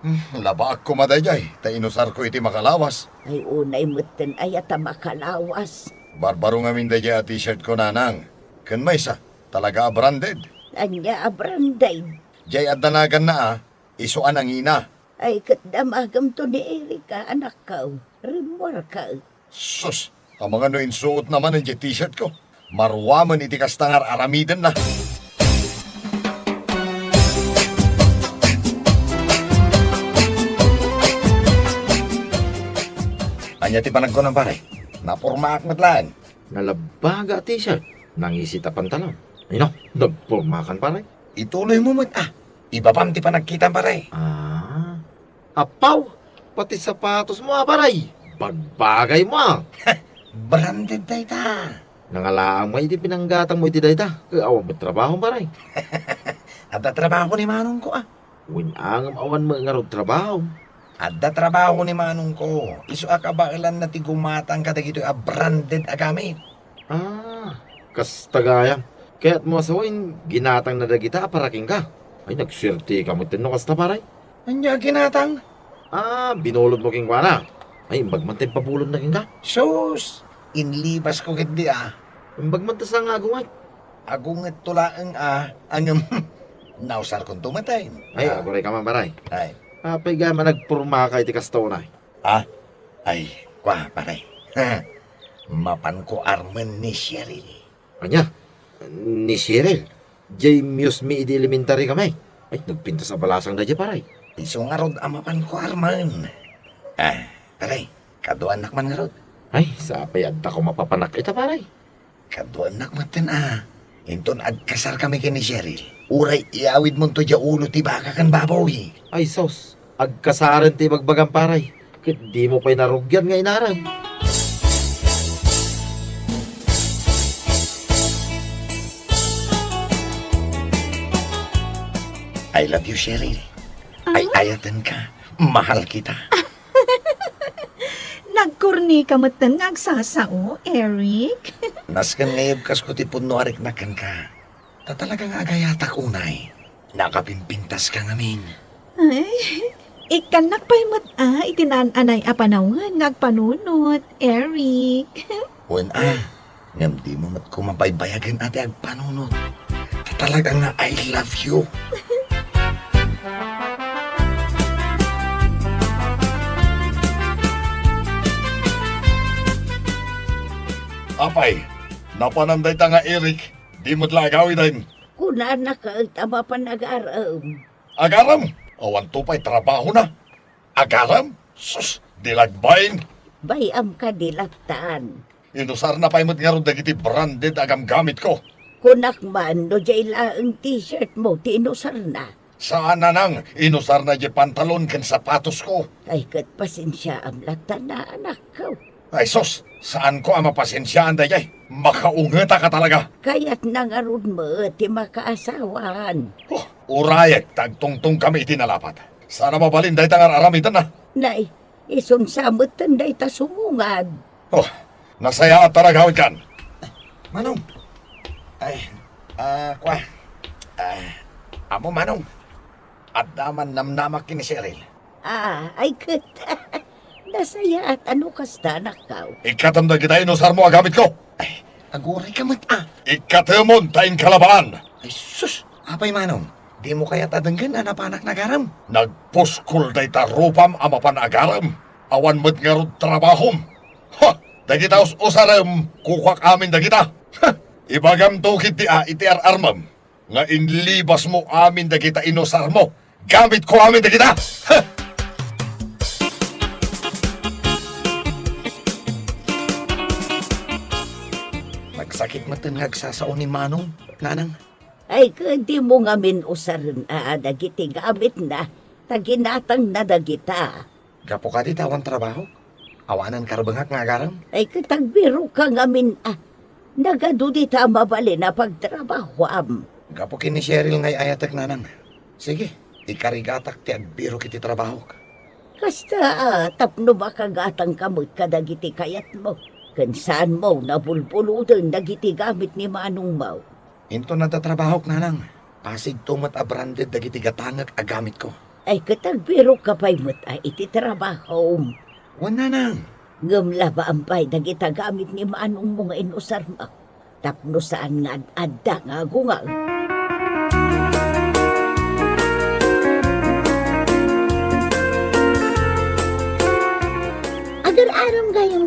Hmm, labaak koma daydiay, ta inusarko iti makalawas. Ay, unay metten aya ta makalawas. Barbaro ngamin daydiay a t-shirt ko, nanang. Ken maysa, talaga a branded. Ania a branded? Diay adda naganna a, isu a nangina. Ay, ket damagemto ni Erika, anakko. Rimmuarka. Sus, amangan no insuotna manen diay t-shirtko. Maruamen iti kasta nga ar-aramidenna. Ania ti panagkunam, pare? Napormaak met laeng. Nalabbaga a t-shirt, nangisit a pantalon. Ay no, nagpormakan, pare. Ituloymo met, a. Ibabam ti panagkitam, pare. Ah. Apaw, pati sapatosmo a, pare. Bagbagaymo a. Branded dayta. Nangalaam nga idi pinanggatangmo iti dayta, awan met trabahom, pare. Adda trabaho ni manongko, a. Wen a ngem awan met ngarud trabaho. Adda trabaho ni manongko. Isu a kabaelanna ti gumatang kadagitoy a branded a gamit. Ah, kasta gayam. Kayatmo a sawen, ginatangna dagita a para kenka. Ay, nagsuerteka metten no kasta, pare. Ania a ginatang? Ah, binulodmo kenkuana. Ay, imbag man ta impabulodna kenka. Sus! Inlibasko ketdi, a. Imbag man ta saan nga agunget? Agungetto laeng, a, ngem nausarkonto metten. Ay, ah, agurayka man, pare. Ay. Apay gayam a nagpormaka iti kasta unay? Ah? Ay, kua, pare. Mapanko armen ni Cheryl. Ania? Ni Cheryl? Diay muse mi idi elementary kami. Ay, nagpintas a balasang daydiay, pare. Isu ngarud a mapanko armen. Ah, pare, kaduanak man ngarud. Ay, sapay adda ko mapapanak ita, pare. Kaduanak metten, a. Inton agkasar kami ken ni Cheryl, uray iyawidmonto diay ulo ti baka ken baboy. Ay, sus. Agkasaren ti ibagbagam, pare, ket dimo pay narugian nga inarem. I love you, Cheryl. Ah? Ay-ayatenka. Mahal kita. Nagkornika metten nga agsasao, Eric. Nasken nga ibkasko ti pudno a riknak kenka. Ta talaga nga agayatak unay. Nakapimpintaska ngamin. Ay, ikkannak pay met a iti naan-anay a panawen nga agpanunot, Eric. Wen a, ngem dimo met koma baybayagen a ti agpanunot. Ta talaga nga I love you. Apay, napanan dayta nga Eric, di met la agawiden. Kunana ket a mapan agarem. Agarem? Awanto pay trabahona. Agarem? Sus, di lagbain. Bay-am kadi lattan. Inusarna pay met ngarud dagiti branded a gamgamitko. Kunak man no diay laeng t-shirtmo ti inusarna. Saan, nanang, inusarna diay pantalon ken sapatosko. Ay, ket pasensiaam lattan a, anakko. Ay sus, saanko a mapasensiaan daydiay. Makaungetak a talaga. Kayatna ngarud met ti makaasawaan. Oh, urayek ta agtungtongkami iti nalapat. Saan a mabalin dayta nga ar-aramidenna. Nay, isunsa metten dayta sumungad. Oh, nasayaat ta nagawidkan. Manong. Ay, ah, kua. Ah, amo, Manong. Adda man namnamak ken ni Cheryl. Ah, ay ket. Nasayaat a no kasta, anakko. Ikkatem dagita inusarmo a gamitko. Ay, agurayka met a. Ikkatemon ta inkalabaan. Ay sus, apay, Manong? Dimo kayat a denggen a napanak nagarem? Nagpuskol dayta rupam a mapan agarem. Awan met ngarud trabahom. Ha! Dagita us-usarem, kukuak amin dagita. Ha! Ibagamto ketdi a iti ar-armem nga inlibasmo amin dagita inusarmo. Gamitko amin dagita. Nagsakit metten nga agsasao ni Manong, nanang. Ay, ket dimo ngamin usaren a dagiti gamitna, ta ginatangna dagita. Gapu kadi ta awan trabahok? Awanen karbengak nga agarem? Ay, ket agbirokka ngamin a. Nagadu dita a mabalin a pagtrabahoam. Gapu ken ni Cheryl nga ay-ayatek, nanang. Sige, ikarigatak ti agbirok iti trabahok. Kasta a, tapno makagatangka met kadagiti kayatmo, ken saanmo nabulbuloden dagiti gamit ni manongmo. Inton adda trabahok, nanang, pasigto met a branded dagiti gatangek a gamitko. Ay, ket agbirokka pay met a iti trabahom. Wen, nanang. Ngem labaam pay dagita gamit ni manongmo nga inusarmo, tapno saan nga ad-adda nga agungaw.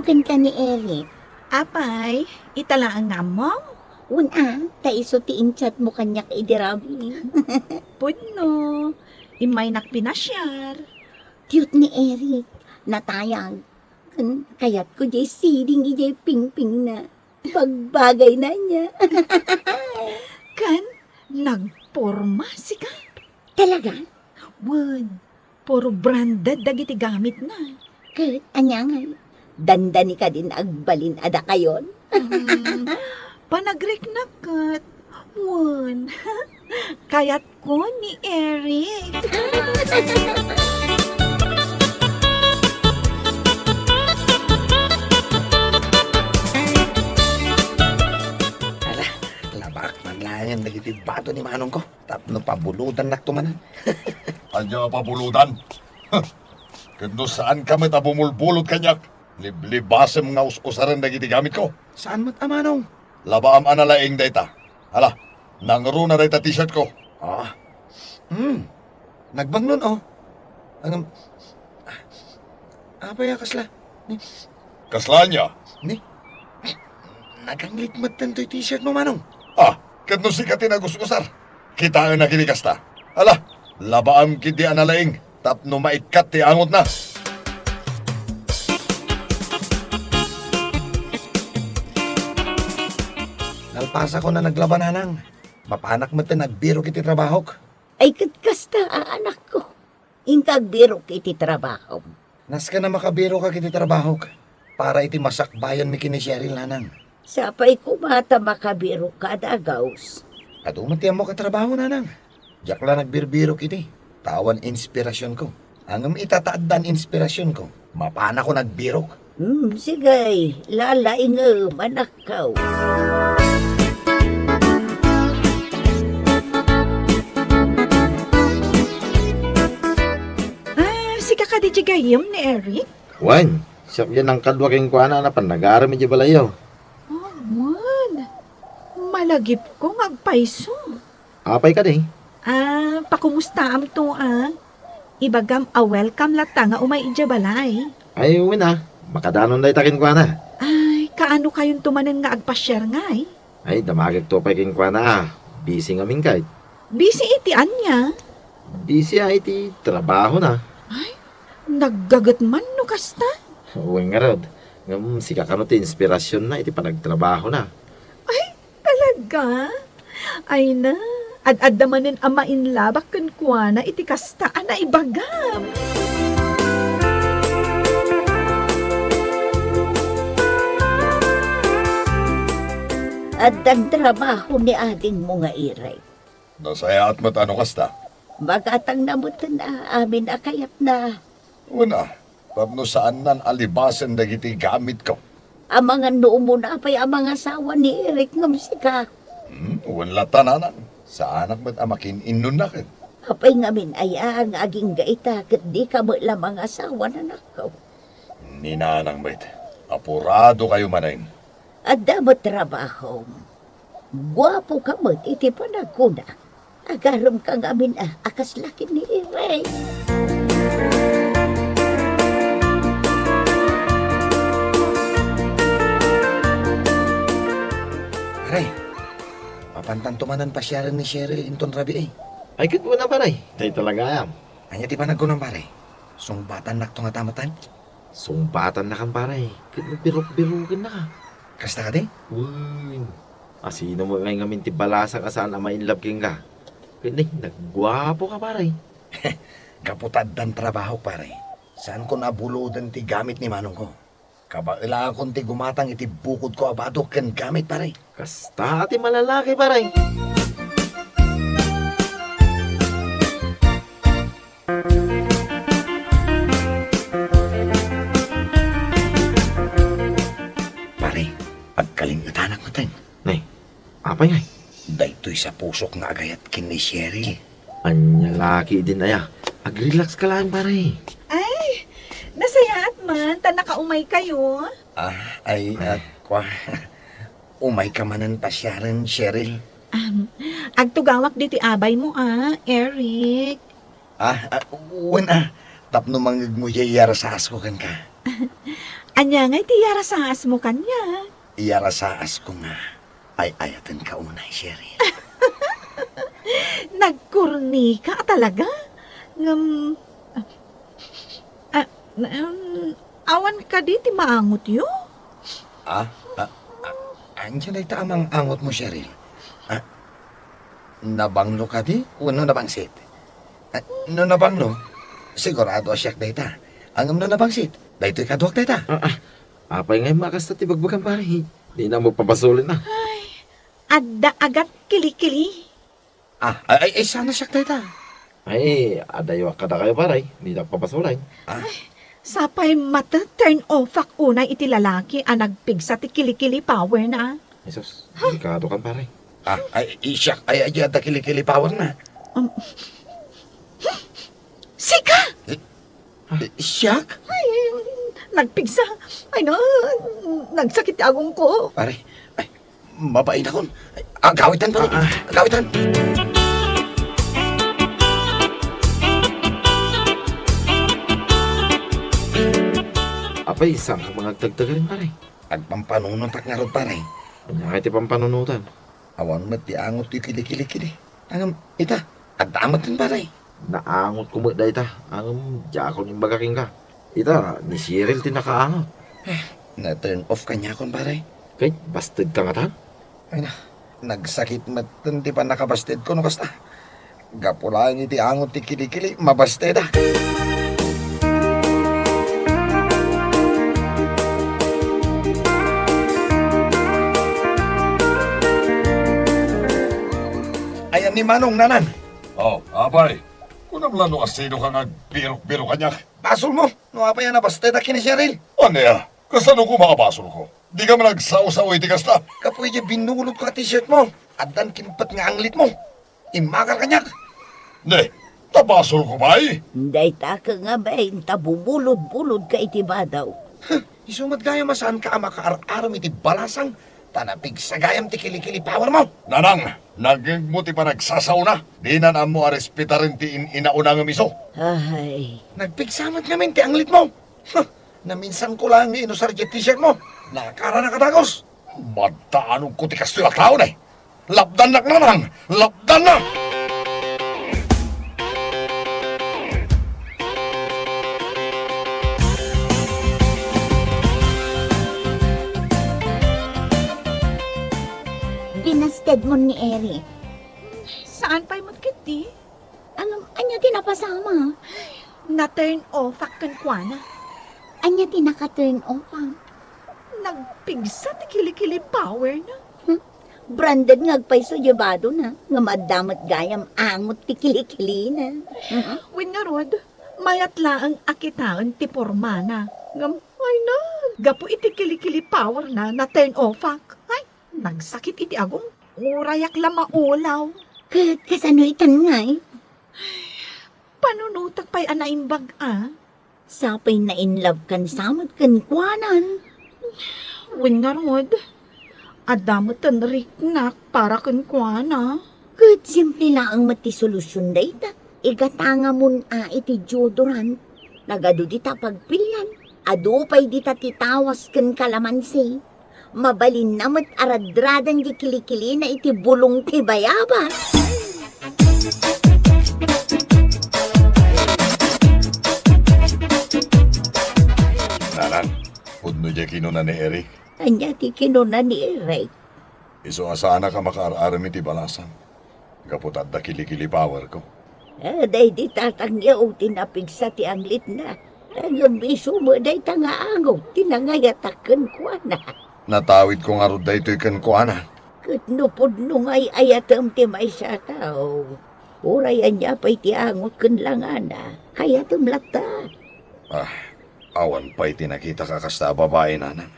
Kenka ni Eric. Apay, ita laeng nga ammom? Wen a, ta isu ti in-chat mo kaniak idi rabii. Pudno, immaynak pinasiar. Cute ni Eric. Natayag. Ken kayatko diay siding idiay pingpingna. Bagbagayna ania. Ken nagporma sika? Talaga? Wen, puro branded dagiti gamitna. Ket ania ngay? Dandani kadin agbalin a dakayon? Hmm, panagriknak ket. Wen, kayatko ni Eric. Ala, labak man laengen dagiti bato ni manongko tapno pabulodannakto manen. Ania a pabulod? Ket no saanka met a bumulbulod kaniak, liblibasem nga us-usaren dagiti gamitko. Saan met a manong? Labaam a nalaing dayta. Ala, nangruna dayta t-shirtko. Ah. Hmm. Nagbangnon, oh. Ngem, apay a kasla? Ni? Kasla ania? Ni? Naganglit met daytoy t-shirtmo, manong. Ah, ket no sika ti nagus-usar? Kitaennak iti kasta. Ala, labaam ketdi a nalaing tapno maikkat ti angotna. Nalpasakon a naglaba, nanang. Mapanak met a nagbirok iti trabahok. Ay, ket kasta a, anakko. Inka agbirok iti trabahom. Nasken a makabirokak iti trabahok para iti masakbayanmi ken ni Cheryl, nanang. Sapay koma ta makabiroka, dagaus. Adu met ti ammok a trabaho, nanang. Diak la nagbirbirok iti, ta awan inspirasionko. Ngem ita ta addan inspirasionko, mapanakon agbirok. Hmm, sige, lalaingem, anakko. Ah, sika kadi ti gayyem ni Eric? Wen, siak diay nangkadua kenkuana a napan nagaram idiay balayyo. Oh, wen. Malagipko nga agpayso. Apay kadi? Ah, pakumustaamto, ah. Ibagam a welcome latta nga umay idiay balay. Ay, wen a. Makadanon dayta kenkuana. Ay, kaano kayonto manen nga agpasiar ngay? Ay, damagekto pay kenkuana a. Busy ngamin kay. Busy iti ania? Busy a iti trabahona. Ay, naggaget man no kasta? Wen ngarud. Ngem sika kano ti inspirasionna iti panagtrabahona. Ay, talaga? Ay na, ad-adda manen a mainlabak kenkuana iti kasta a naibagam. Addan trabaho ni adingmo nga Eric. Nasayaat met a no kasta. Magatangna metten a amin a kayatna. Wen a, tapno saannan a libasen dagiti gamitko. Amangan no umuna pay a mangasawa ni Eric ngem sika. Hmm, wen latta, nanang. Saanak met a makin-innonna ket. Apay ngamin aya nga agingga ita ket dika met la mangasawa, anakko? Ni nanang met, apuradokayo manen. Adda met trabahom. Guapoka met iti panagkuna. Agaremka ngamin a, a kasla ken ni Irene. Pare, mapantanto manen pasiaren ni Cheryl inton rabii. Ay, ket wen a, pare. Tay talagayam. Ania ti panagkunam, pare? Sungbatannakto ngata metten? Sungbatannakan, pare, ket nagbirukrukennaka. Kasta kadi? Wen. Asino met ngay ngamin ti balasang a saan a ma-inlove kenka? Ket ni, nagguapoka, pare. Gapu ta addan trabahok, pare, saankon a buloden ti gamit ni manongko. Kabaelakon ti gumatang iti bukodko a bado ken gamit, pare. Kasta ti malalaki, pare. Pare, agkalingetanak metten. Nay, apay ngay? Daytoy sapusok nga agayat ken ni Cheryl. Ania la ketdin aya? Ag-relax ka laeng, pare. Ay, nasayaat man ta nakaumaykayo. Ah, ay, ah, kua. Umayka manen pasiaren, Cheryl. Um, agtugawak ditoy abaymo, ah, Eric. Ah, ah, wen, ah, tapno mangngegmo diay iyarsasko kenka. Ania ngay ti iyarasaasmo kaniak? Iyarasaasko nga ay-ayatenka unay, Cheryl. Nagkornika a talaga? Ngem, ah, ah, um, awan kadi ti maangotyo? Ah, ah, ah, ania dayta a maang-angotmo, Cheryl? Ah, nabanglo kadi wenno nabangsit? Ah, no nabanglo, sigurado a siak dayta. Ngem no nabangsit, daytoy kaduak dayta. Ah, ah. Apay ngay a kasta ti bagbagam, pare? Dina mo pabasolin, ah. Ay, adda agat kilikili. Ah, ay, ay, ay, sana siak dayta. Ay, adayo kadakayo, pare. Dina pabasolin. Ah. Ay, sapay met turn off-ak unay iti lalaki a nagpigsa ti kilikili power na. Jesus, delikado kan, pare. Ah, ay, siak, ay, ay, adda kilikili power na. Um, sika! Eh, eh, siak? Ay, nagpigsa. Ay, na, nagsakit ti agongko. Pare, ay, mabainakon. Ay, agawitan, pare. Ah, ah. Agawitan. Apay, saan ka mangagtagtagarin, pare? Agpampanunotak ngarud, pare. Ania ngay ti pampanunotan? Awan met ti angot ti kilikili. Ngem, ita, adda met, pare. Naangotko met dayta. Ngem, diakon imbaga kenka. Ita, ni Cheryl ti nakaangot. Eh, na-turn off kaniakon, pare. Kay, bastedka ngata? Ay na, nagsakit met ti pannakabastedko no kasta. Gapu laeng iti angot ti kilikili, mabasteda. Ayan ni Manong, Nanang. Oh, apay. Kunam la no asino ka nga agbirok-birok kaniak. Basolmo, no apay a nabasteda ken ni Cheryl. Ania? Kasano koma a basolko? Dika man agsawsaw iti kasta. Gapu iti binulodko a t-shirtmo, addan kimpet nga anglitmo. Immakar kaniak. Ne, ta basolko pay? Dayta ka nga bain ta bubulod-bulodka iti badaw. Huh, isu met gayam a saanka a makaar-aram iti balasang, ta napigsa gayam ti kilikili powermo. Nanang, nangngegmo ti panagsasaona. Dinan ammo a respetaren ti in-inauna ngem isu. Ay. Nagpigsa met ngamin ti anglitmo. Huh, naminsanko laeng nga inusar diay t-shirtmo. Nakaranak a dagus. Maddaanonko ti kastoy a tao, ne. Lapdannak, Nanang! Lapdannak! Binastedmon ni Eric. Saan pay met ketdi? Ano, ania ti napasama? Na-turn off-ak kenkuana. Ania ti naka-turn off-am? Nagpigsa ti kilikili power na. Hmm? Branded nga agpayso diay badona, ngem adda met gayam angot ti kilikilina. Mhm. Wen ngarud, mayat laeng a kitaen ti pormana. Ngem, ay na, gapu iti kilikili power na, na-turn off-ak. Ay, nagsakit iti agong. Urayak la maulaw. Ket kasano itan ngay? Panunotak pay a naimbag a. Sapay na-in-love-kan sa met kenkuanan. Wen ngarud, adda met ti riknak para kenkuana. Ket simple laeng met ti solusion dayta. Igatangamon a iti deodorant. Nagadu dita pagpilian. Adu pay dita ti tawas ken kalamansi. Mabalinna met a radradan diay kilikilina iti bulong ti bayabas. Nanang, pudno diay kinuna ni Eric. Ania ti kinuna ni Eric? Isu a saanak a makaar-aram iti balasang. Gapu ta adda kilikili powerko. Ah, daydi tatangyo ti napigsa ti anglitna. Ngem isu met dayta nga angot ti nangayatak kenkuana. Natawidko ngarud daytoy kenkuana. Ket no pudno nga ay-ayatem ti maysa a tao, uray ania pay ti angot ken langana, kayatem latta. Ah, awan pay ti nakitak a kasta a babai, Nanang.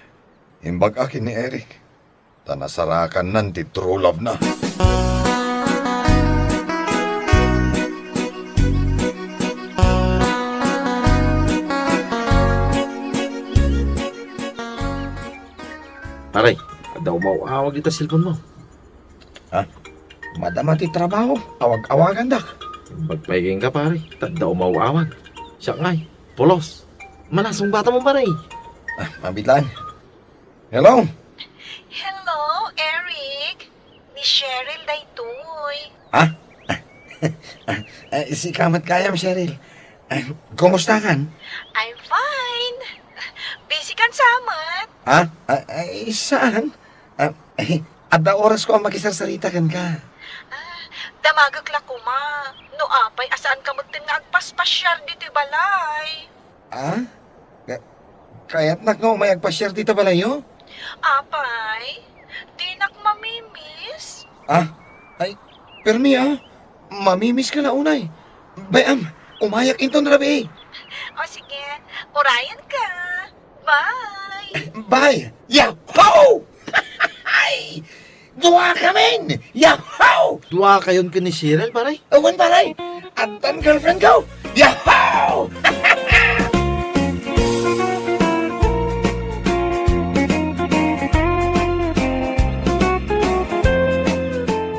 Imbag-ak ken ni Eric. Ta nasarakannan ti true love na. Pare, adda umaw-awag ita cellphone mo. Ha? Madama ti trabaho, awag-awagandak. Bagpay kenka, pare, ta adda umaw-awag. Siak ngay, pulos. Manasong bata mo, pare. Ah, mabitlaan. Hello? Hello, Eric. Ni Cheryl daytoy. Ha? Ah, sika met gayam, Cheryl. Ah, kumusta kan? I'm fine. Busy kan sa met? Ha? Ah, ay, saan? Ah, ay, adda oras ko a makisarsarita kenka. Ah, damagek la koma. No apay a saan ka metten nga agpaspasiar ditoy balay. Ah? Ka-, kayatnak nga umay agpasiar dita balayo? Apay, dinak mamimiss. Ah? Ay, permi ah. Mamimiss ka la unay. Bay-am, umayak inton rabii. O sige, urayan ka. Bye! Bye! Yahoo! Ay! Dua kamin! Yahoo! Dua kayon ken ni Cheryl, pare? Awan, pare. Addan girlfriend ko. Yahoo!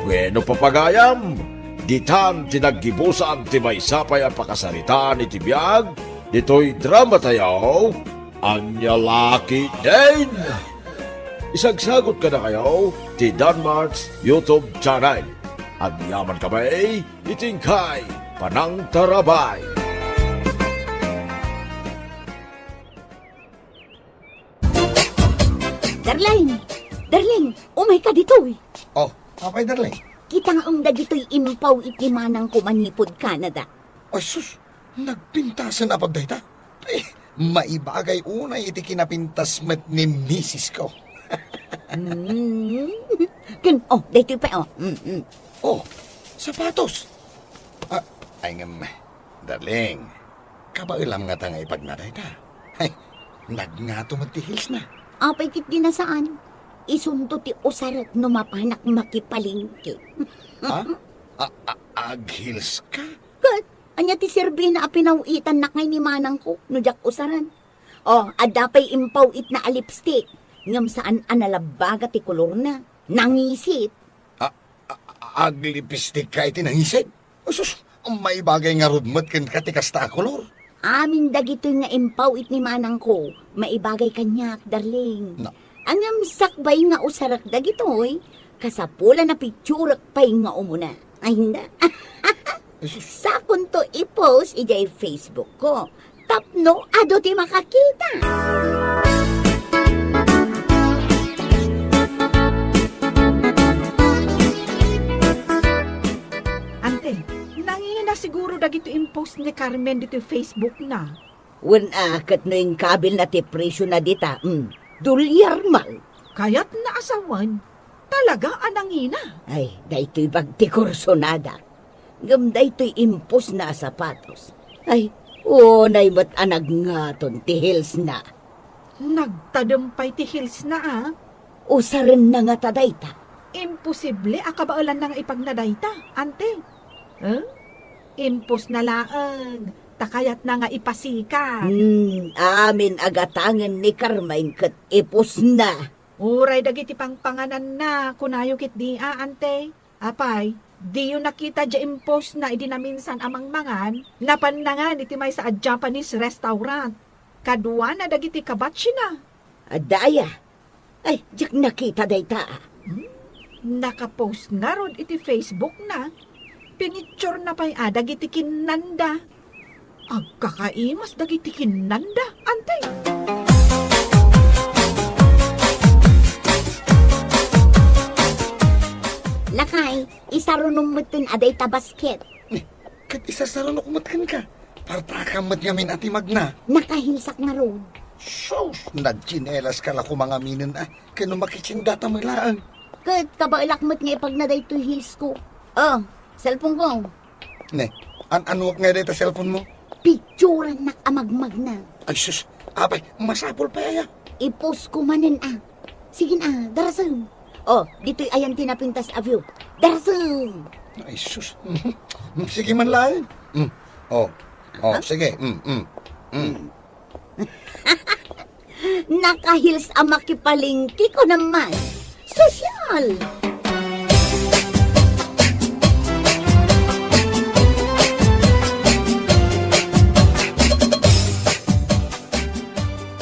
Bueno, papagayam, ditan ti naggibusan ti maysa pay a pakasaritaan iti biag ditoy drama tayo. Ania la ketdin? Isagsagot kadakayo ti Danmart's YouTube channel. Agyaman kami iti inkay panangtarabay. Darling! Darling! Umayka ditoy! Oh, apay, darling? Kitaem dagitoy impaw iti manangko manipud Canada. Ay, sus! Nagpintasen a pagdayta? Eh, maibagay unay iti kinapintas met ni misis ko. Mm. Ken, oh, daytoy pay, oh. Mm, mm. Oh, sapatos! Ah, ay ngem, darling, kabaelam ngata nga ipagna dayta? Ay, nagngato met ti heels na. Apay ketdi a saan? Isunto ti usarek no mapanak makipalengke. Ha? A-, a-, ag-heels ka? Ket, ania ti serbina a pinaw-itannak ngay ni manangko no diak usaren? Oh, adda pay impaw-itna a lipstick, ngem saan a nalabbaga ti kolorna. Nangisit. A-, a-, aglipstick ka iti nangisit? Sus, maibagay ngarud met kenka ti kasta a kolor. Amin dagitoy nga impaw-it ni manangko, maibagay kaniak, darling. Na- Ngem sakbay nga usarek dagitoy, kasapulan a picturek pay nga umuna. Ay, na. Jesus. Sakonto i-post idiay Facebook ko. Tapno adu ti makakita. Ante, nangina siguro dagiti impost ni Carmen ditoy Facebook na. Wen a, ket no inkabilna ti presio na dita, mm, dolyar man. Kayatna a sawen, talaga a nangina. Ay, daytoy bag ti kursonadak. Ngem daytoy impusna a sapatos. Ay, unay met a nagngaton ti heelsna. Nagtadem pay ti heelsna, a? Usarenna ngata dayta? Imposible a kabaelanna nga ipagna dayta, ante. Eh? Impusna laeng, ta kayatna nga ipasikat. Hmm, amin a gatangen ni Carmen ket ipusna. Uray dagiti pangpangananna, kunayo ketdi a, ante. Apay, diyo nakita diay impostna idi naminsan a mangmangan? Napanna ngan iti maysa a Japanese restaurant. Kaduana dagiti kabatsina. Adda aya? Ay, diak nakita dayta, a. Hmm? Nakapost ngarud iti Facebook na. Pinicture na pay a dagiti kinnanda. Agkakaimas dagiti kinnanda, ante. Lakay, isarunom metten a dayta basket. Ni, ket isasarunok met kenka. Partakam met ngamin a ti magna. Nakahinsak ngarud. Sus, nagtsinelas ka la koma ngaminen a. Ken no makitsindata met laeng. Ket kabaelak met nga ipagna daytoy heels ko. Oh, cellphone ko. Ne, an-anuak nga dayta cellphone mo? Picturannak a magmagna. Ay sus, apay, masapul pay aya? I-post ko manen a. Sige na, darasem. Oh, ditoy ayan ti napintas a view. Darasem! Ay sus. Sige man laeng. Mm. Oh, oh, sige. Mm, mm. Mm. Naka-heels a makipalengke ko naman. Sosyal!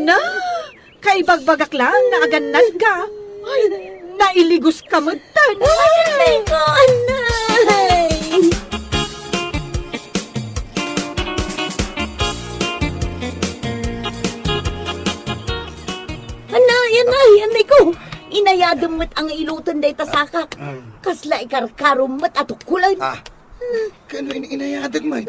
Ay na! Kaibagbagak laeng nga agannadka. Ay, nailiguska metten. Ay, ko, anay! Anay, anay, anay ko! Inayadem met a nga iloten dayta sakak. Kasla ikarkarom met a tukkolen. Ah, kano in-, inayadek met?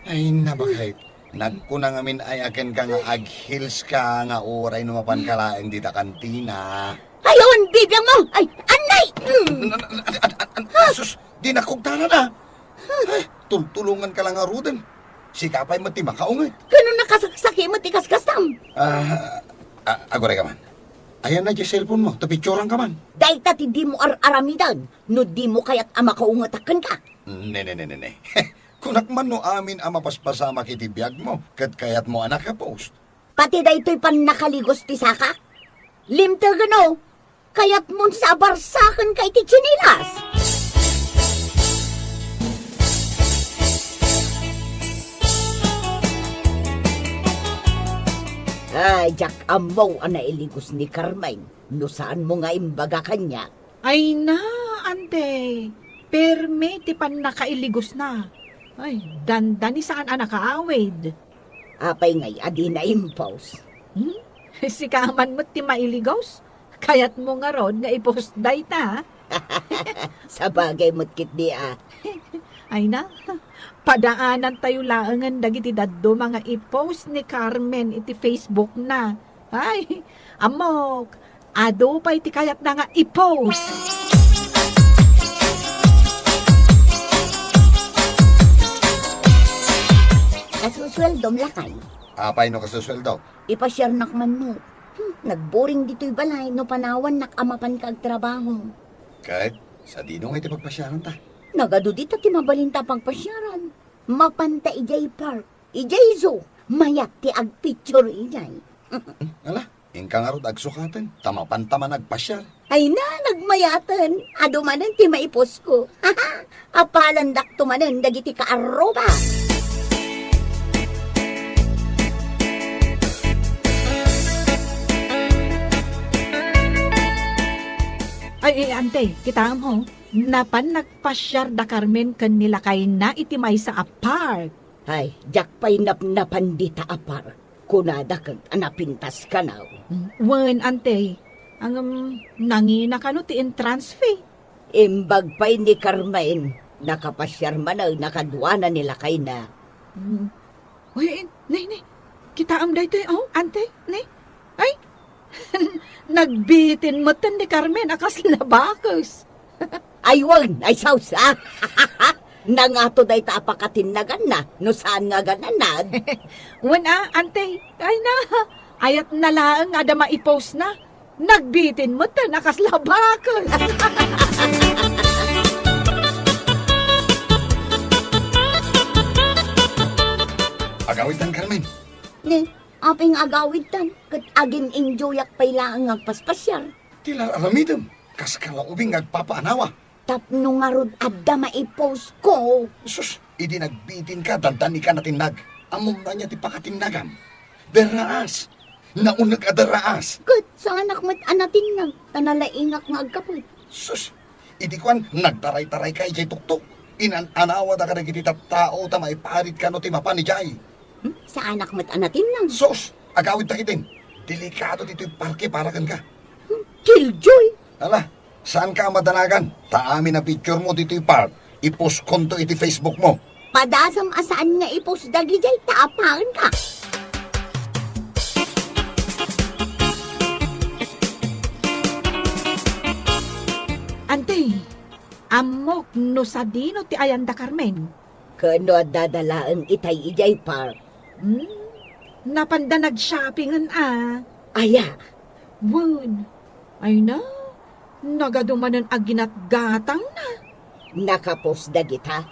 Ay, nabakay. Nagkuna ngamin aya kenka nga ag-heels ka nga uray no mapanka laeng dita kantina. Ay, awan bibiang mo! Ay, anay! Mm. An-, an-, an-, an-, an-, sus, di nakugtanan, ah. Ay, tultulongan ka lang ngaruden. Sika pay met ti makaunget. Kano nakasaksaki met ti kaskastam? Ah, ah, aguray ka man. Ayan na di cellphone mo, ta picturan ka man. Dayta ti dimo ar-aramiden, no dimo kayat a makaungetak kenka. Ne, ne, ne, ne, ne. Kunak man no amin a mapaspasamak iti biagmo, ket kayatmo a naka-post. Pati daytoy pannakaligos ti sakak? Limtegen, o, kayatmon sa a barsakenka iti tsinelas? Ay, diak ammo a nailigos ni Carmen no saanmo nga imbaga kaniak. Ay na, ante, permi ti pannakailigosna. Ay, dandani saan a nakaawid. Apay ngay a dina i-post? Hmm? Sika man met ti mailigos? Kayatmo ngarud nga i-post dayta? Sabagay met ketdi a. Ay na, padaanantayo laengen dagiti dadduma nga i-post ni Carmen iti Facebook na. Ay, ammok, adu pay ti kayatna nga i-post. Kasusueldom, lakay. Apay no kasusueldo? Ipasiarnak man no. Hmm, nagboring ditoy balay no panawannak a mapanka agtrabaho. Ket, sadino nga iti pagpasiaranta? Nagadu dita ti mabalinta a pagpasiaran. Mapanta idiay park. Idiay zoo, mayat ti agpicture idiay. Ala, inka ngarud agsukaten, ta mapanta man agpasiar. Ay na, nagmayaten, adu manen ti maiposko. Apalandakto manen dagiti kaarruba. Ay, eh, ante, kitaem ho, napan nagpasiar da Carmen ken ni lakayna iti maysa a park. Ay, diak pay napnapan dita a park. Kunada ket a napintas kano. Mm, wen, ante. Ngem, nangina kano ti entrance fee? Imbag pay ni Carmen, nakapasiar manen a kaduana ni lakayna. Mm. Uy, ne, ne. Kitaem daytoy, oh, ante, ne? Ay, nagbitin metten ni Carmen a kasla bakes. Ay, wen, ay, sausa. Nangato dayta a pakatinnaganna, no saan nga agananad. Wen a, ante, ay na, ayatna laeng a adda maipost na. Nagbitin metten a kasla baket. Agawidtan, Carmen. Ne, apay nga agawidtan, ket agin-enjoyak pay laeng nga agpaspasiar. Ti la-, aramidem, kas ka la ubing nga agpapaanawa. Tapno ngarud adda maipost ko. Sus, idi nagbitin ka, dandani ka natinnag. Ammom no ania ti pakatinnagam? Derraas. Nauneg a derraas. Ket saanak met a natinnag, ta nalaingak nga agkapet. Sus, idi kuan, nagtaray-taray ka idiay tuktok. Inan-anawada kadagiti tattao ta maiparit kano ti mapan idiay. Hmm? Saanak met a natinnag. Sus, agawid ta ketdin. Delikado ditoy parke para kenka. Hmm, Killjoy! Ala, saan ka a madanagan? Ta amin a picture mo ditoy park, i-post konto iti Facebook mo. Padasem a saan nga i-post dagidiay ta apaen ka. Anti, ammok no sadino ti ayanda Carmen? Ken no addada laeng itay idiay park. Hmm? Napanda nag-shoppingen a. Aya? Wen. Ay na, nagadu manen a ginatgatangna. Nakapost dagita?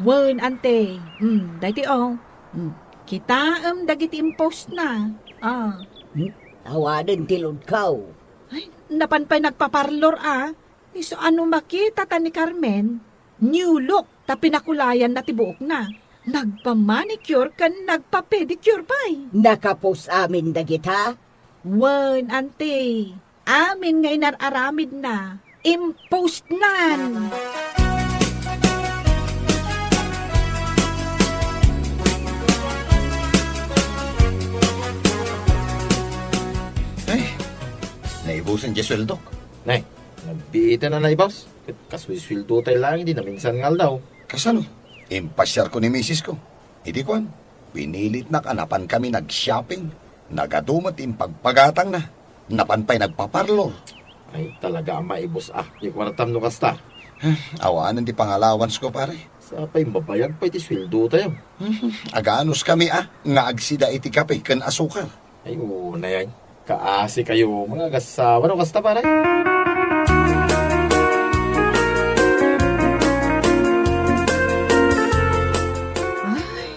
Wen, ante. Hmm, daytoy, o. Hmm. Kitaem dagiti impostna. Ah. Hmm? Awanen ti ludkaw. Ay, napan pay nagpaparlor a. Isu a no makitata ni Carmen, new look ta pinakulayanna ti buokna. Nagpa-manicure ken nagpa-pedicure pay. Nakapost amin dagita? Wen, ante. Amin nga inar-aramidna, impostnan. Ay, naibusen ti sueldok. Nay, nagbiiten a naibus. Ket kasusueldo tay laeng idi naminsan nga aldaw. Kasano? Impasiarko ni misis ko. Idi kuan, pinilitnak a napan kami nag-shopping. Nagadu met impagpagatangna. Napan pay nagpaparlor. Ay, talaga a maibus a ti kuartam no kasta. Awanen ti pangalawansko, pare. Sapay mabayag pay ti sueldo tayo. Aganus kami a nga agsida iti kape ken asukar. Ay, unay, ay. Kaasi kayo, mga agasawa, no? Kasta, pare? Ay,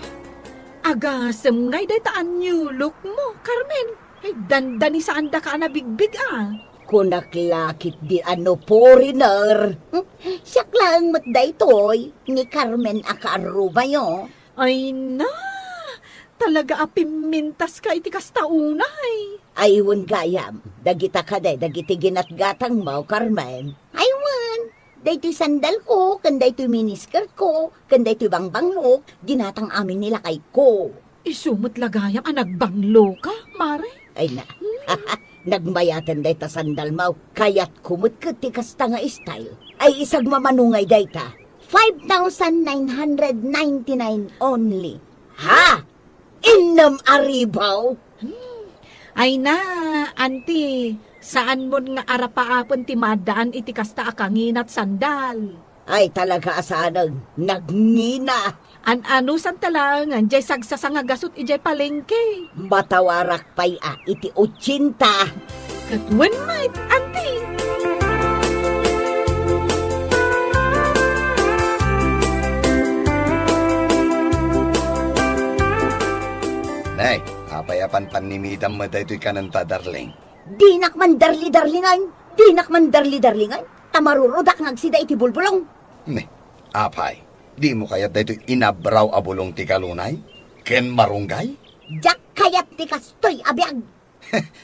agasem ngay dayta a new look mo, Carmen. Ay, dandani saandaka a nabigbig, a. Kunak la ketdi a no foreigner. Siak laeng met daytoy, ni Carmen a kaarrubayo. Ay na, talaga a pimmintaska iti kasta unay. Ay, wen gayam, dagita kadi dagiti ginatgatangmo, Carmen? Ay, wen, daytoy sandalko, ken daytoy miniskerko, ken daytoy bangbanglok, ginatang amin ni lakayko. Isu met la gayam a nagbangloka, mare? Ay na, nagmayaten dayta sandalmo. Kayatko met ket ti kasta nga style. Ay, isagmamano ngay dayta. Five thousand nine hundred ninety-nine only. Ha? Innem a ribu? Hmm. Ay na, anti, saanmon nga arapaapen ti maaddaan iti kasta a kanginat sandal. Ay, talaga a saanen, nagngina. An-anusanta laengen jay sagsasanga gasut idiay palengke. Matawarak pay a iti otsenta. Ket wen met, anti. Nay, apay a panpannimidam met daytoy kanenta, darling? Dinak mandarli-darlingan, dinak mandarli-darlingan, ta marurudak nga agsida iti bulbulong. Ne, apay, dimo kayat daytoy inabraw a bulong ti kalunay? Ken marunggay? Diak kayat ti kastoy a biag.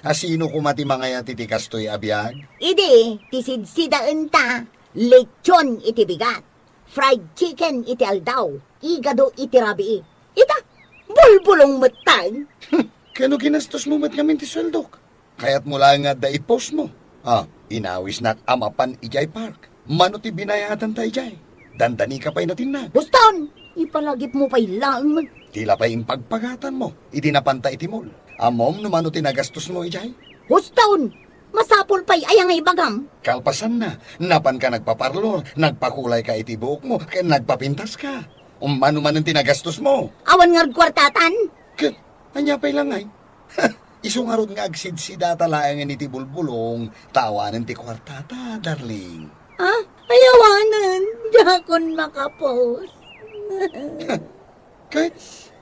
Asino koma ti mangayat iti kastoy a biag? Idi, ti sidsidaenta, lechon iti bigat, fried chicken iti aldaw, igado iti rabii. Ita, bulbulong metten. Ken no ginastosmo met ngamin ti sueldok? Kayatmo laeng nga adda i-postmo? Ah, inawisnak a mapan idiay park. Mano ti binayadanta idiay? Dandanika pay natinnag. Huston! Ipalagipmo pay laeng met. Ti la pay impagpagatanmo idi napanta iti mall. Ammom no mano ti nagastosmo idiay? Huston! Masapul pay aya nga ibagam? Kalpasanna, napanka nagpaparlor, nagpakulayka iti buokmo, ken nagpapintaska. Mano manen ti nagastosmo? Awan ngarud kuartatan? Ket, ania pay la ngay? Isu ngarud nga agsidsidata laengen iti bulbulong, ta awanen ti kuartata, darling. Ah, ay awanen, diakon makapost. Ket,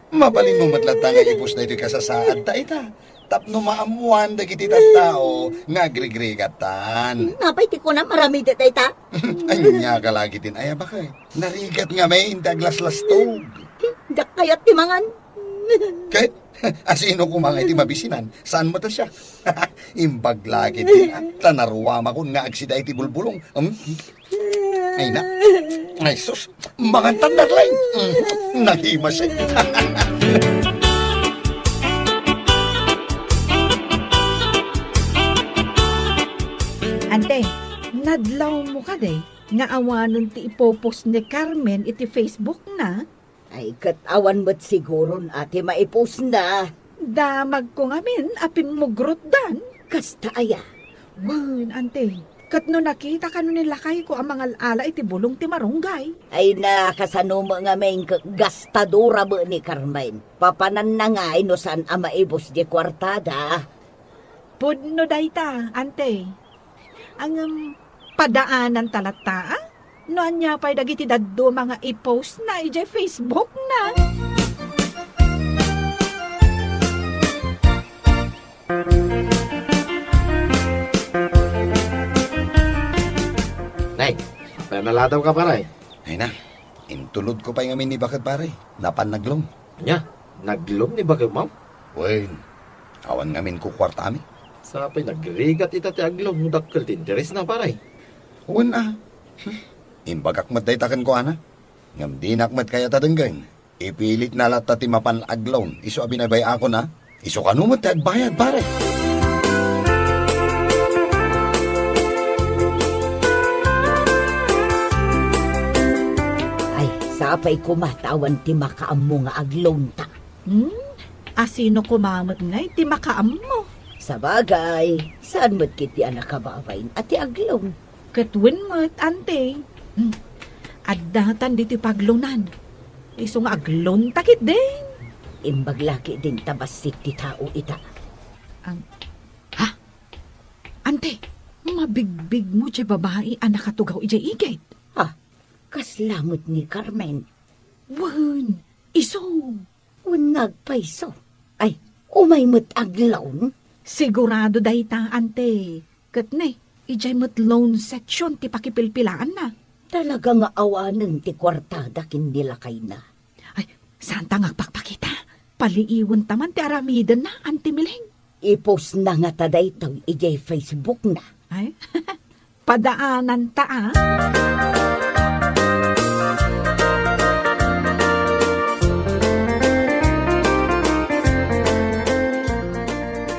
mabalinmo met latta nga i-post daytoy kasasaadta ita, tapno maammoan dagiti tattao nga agrigrigattan. Apay ti kunam, aramidek dayta? Ania ka lagi tin aya, baket? Narigat ngamin ti aglaslastog. Diak kayat ti mangan. Ket, asino koma nga iti mabisinan? Saan met a siak? Imbag lagi din, ah, ta naruamakon nga agsida iti bulbulong. Hmm? Ay na. Ay, sus. Mangantan, darling. Hmm. Nahimasik. Ante, nadlawmo kadi nga awanen ti ipopost ni Carmen iti Facebook na? Ay, ket awan met siguron a ti maipostna. Damagko ngamin a pimmugrotdan. Kasta aya? Wen, ante. Ket no nakita kano ni lakayko a mangal-ala iti bulong ti marunggay. Ay na, kasano met ngamin ket gastadora met ni Carmen. Papananna ngay no saan a maibus di kuartada. Pudno dayta, ante. Ngem, padaananta latta, a? No ania pay dagiti dadduma nga i-post na idiay Facebook na? Nay, panaladaw ka, pare. Ay na, intulodko pay ngamin ni baket, pare. Napan nag-loan. Ania? Nag-loan ni baketmo? Wen, awan ngamin kukuartami. Sapay nagrigat ita ti ag-loan no dakkel ti interesna, pare. Wen a. Hmm. Imbagak met dayta kenkuana. Ngem dinak met kayat a denggen. Ipilitna latta ti mapan ag-loan isu a binaybay-akon a. Isu kano met ti agbayad, pare. Ay, sapay koma ta awan ti makaammo nga ag-loan ta. Hmm? Asino koma met ngay ti makaammo? Sabagay, saan met ketdi a nakababain a ti ag-loan? Ket wen met, ante. Hmm. Addatan ditoy pagloanan. Isu nga ag-loan ta ketdin. Imbag la ketdin ta bassit ti tao ita. Ang, ha? Ante, mabigbigmo diay babai a nakatugaw idiay igid. Ha? Kasla met ni Carmen? Wen, isu. Wen nga agpayso. Ay, umay met ag-loan? Sigurado dayta, ante. Ket ne, idiay met loan section ti pakipilpilaanna. Talaga nga awanen ti kuartada ken ni lakayna. Ay, saanta nga agpakpakita. Paliiwenta man ti aramidenna, Ante Miling. I-postna ngata daytoy idiay Facebook na. Ay, padaananta, a.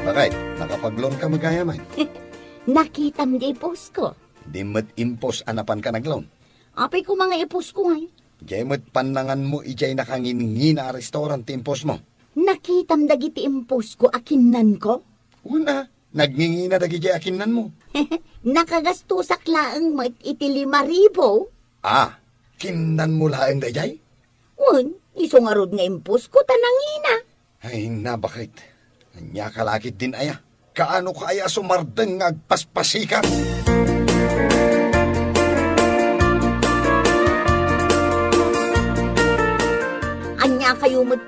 Bakit? Nakapag-loan ka met gayam? Nakitam di post ko. Di met impos a napan ka nag-loan. Apay koma nga i-post ko ngay? Diay met pannanganmo idiay nakangingina a restaurant ti impos mo. Nakitam dagiti impos ko a kinnan ko? Wen a, nagngingina dagidiay a kinnan mo. Nakagastosak laeng met iti lima ribu. A, kinnan mo laeng daydiay? Wen, isu ngarud nga impos ko ta nangina. Ay, nabakit. Ania ka lakit din aya? Kaano ka aya sumardeng nga agpaspasikat? Ania kayo met?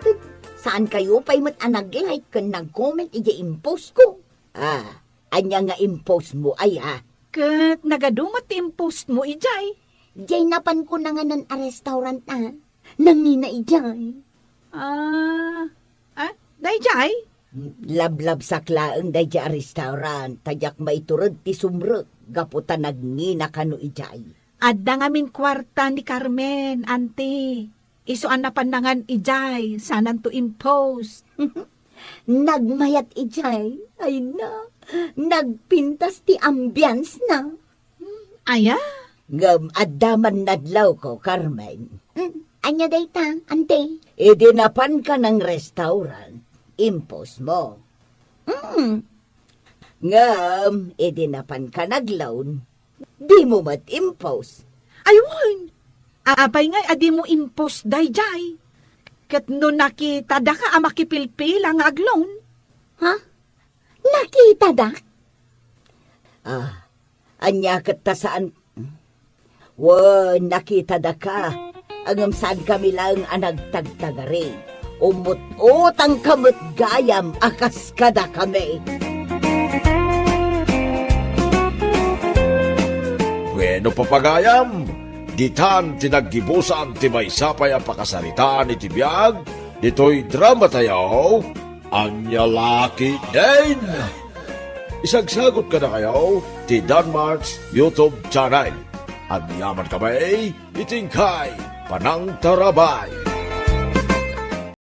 Saan kayo pay met a nag-like ken nag-comment idiay impos ko? Ah, anya nga impos mo aya? Ket nagadu met ti impos mo idiay? Diay napan ko nanganan a restaurant, a. Nangina idiay. Ah, ah, daydiay? Lablabsak laeng daydiay a restaurant, ta diak maitured ti sumrek gapu ta nagngina kano idiay. Adda ngamin kuarta ni Carmen, anti. Isu a napan nangan idiay, sananto impos. Nagmayat idiay, ay na, nagpintas ti ambience na. Aya? Ngem adda man nadlaw ko, Carmen. Mm, anya dayta, ante? Idi napan ka nang restaurant, impos mo. Mm. Ngem, idi napan ka nag-loan, di mo met impos. Ay, wen! Apay ngay a di mo impos daydiay? Ket no nakita daka a makipilpila nga ag-loan? Ha? Nakitadak? Ah, ania ket ta saan? Wen, nakitadaka, ngem saankami laeng a nagtagtagari. Umut-utangka met gayam a kas kadakami. Bueno, papagayam, ditan ti naggibusan ti maysa pay a pakasaritaan iti biag ditoy dramatayo, Ania La Ketdin. Isagsagut kadakayo ti Danmark's YouTube channel. Agyamankami iti inkay panangtarabay.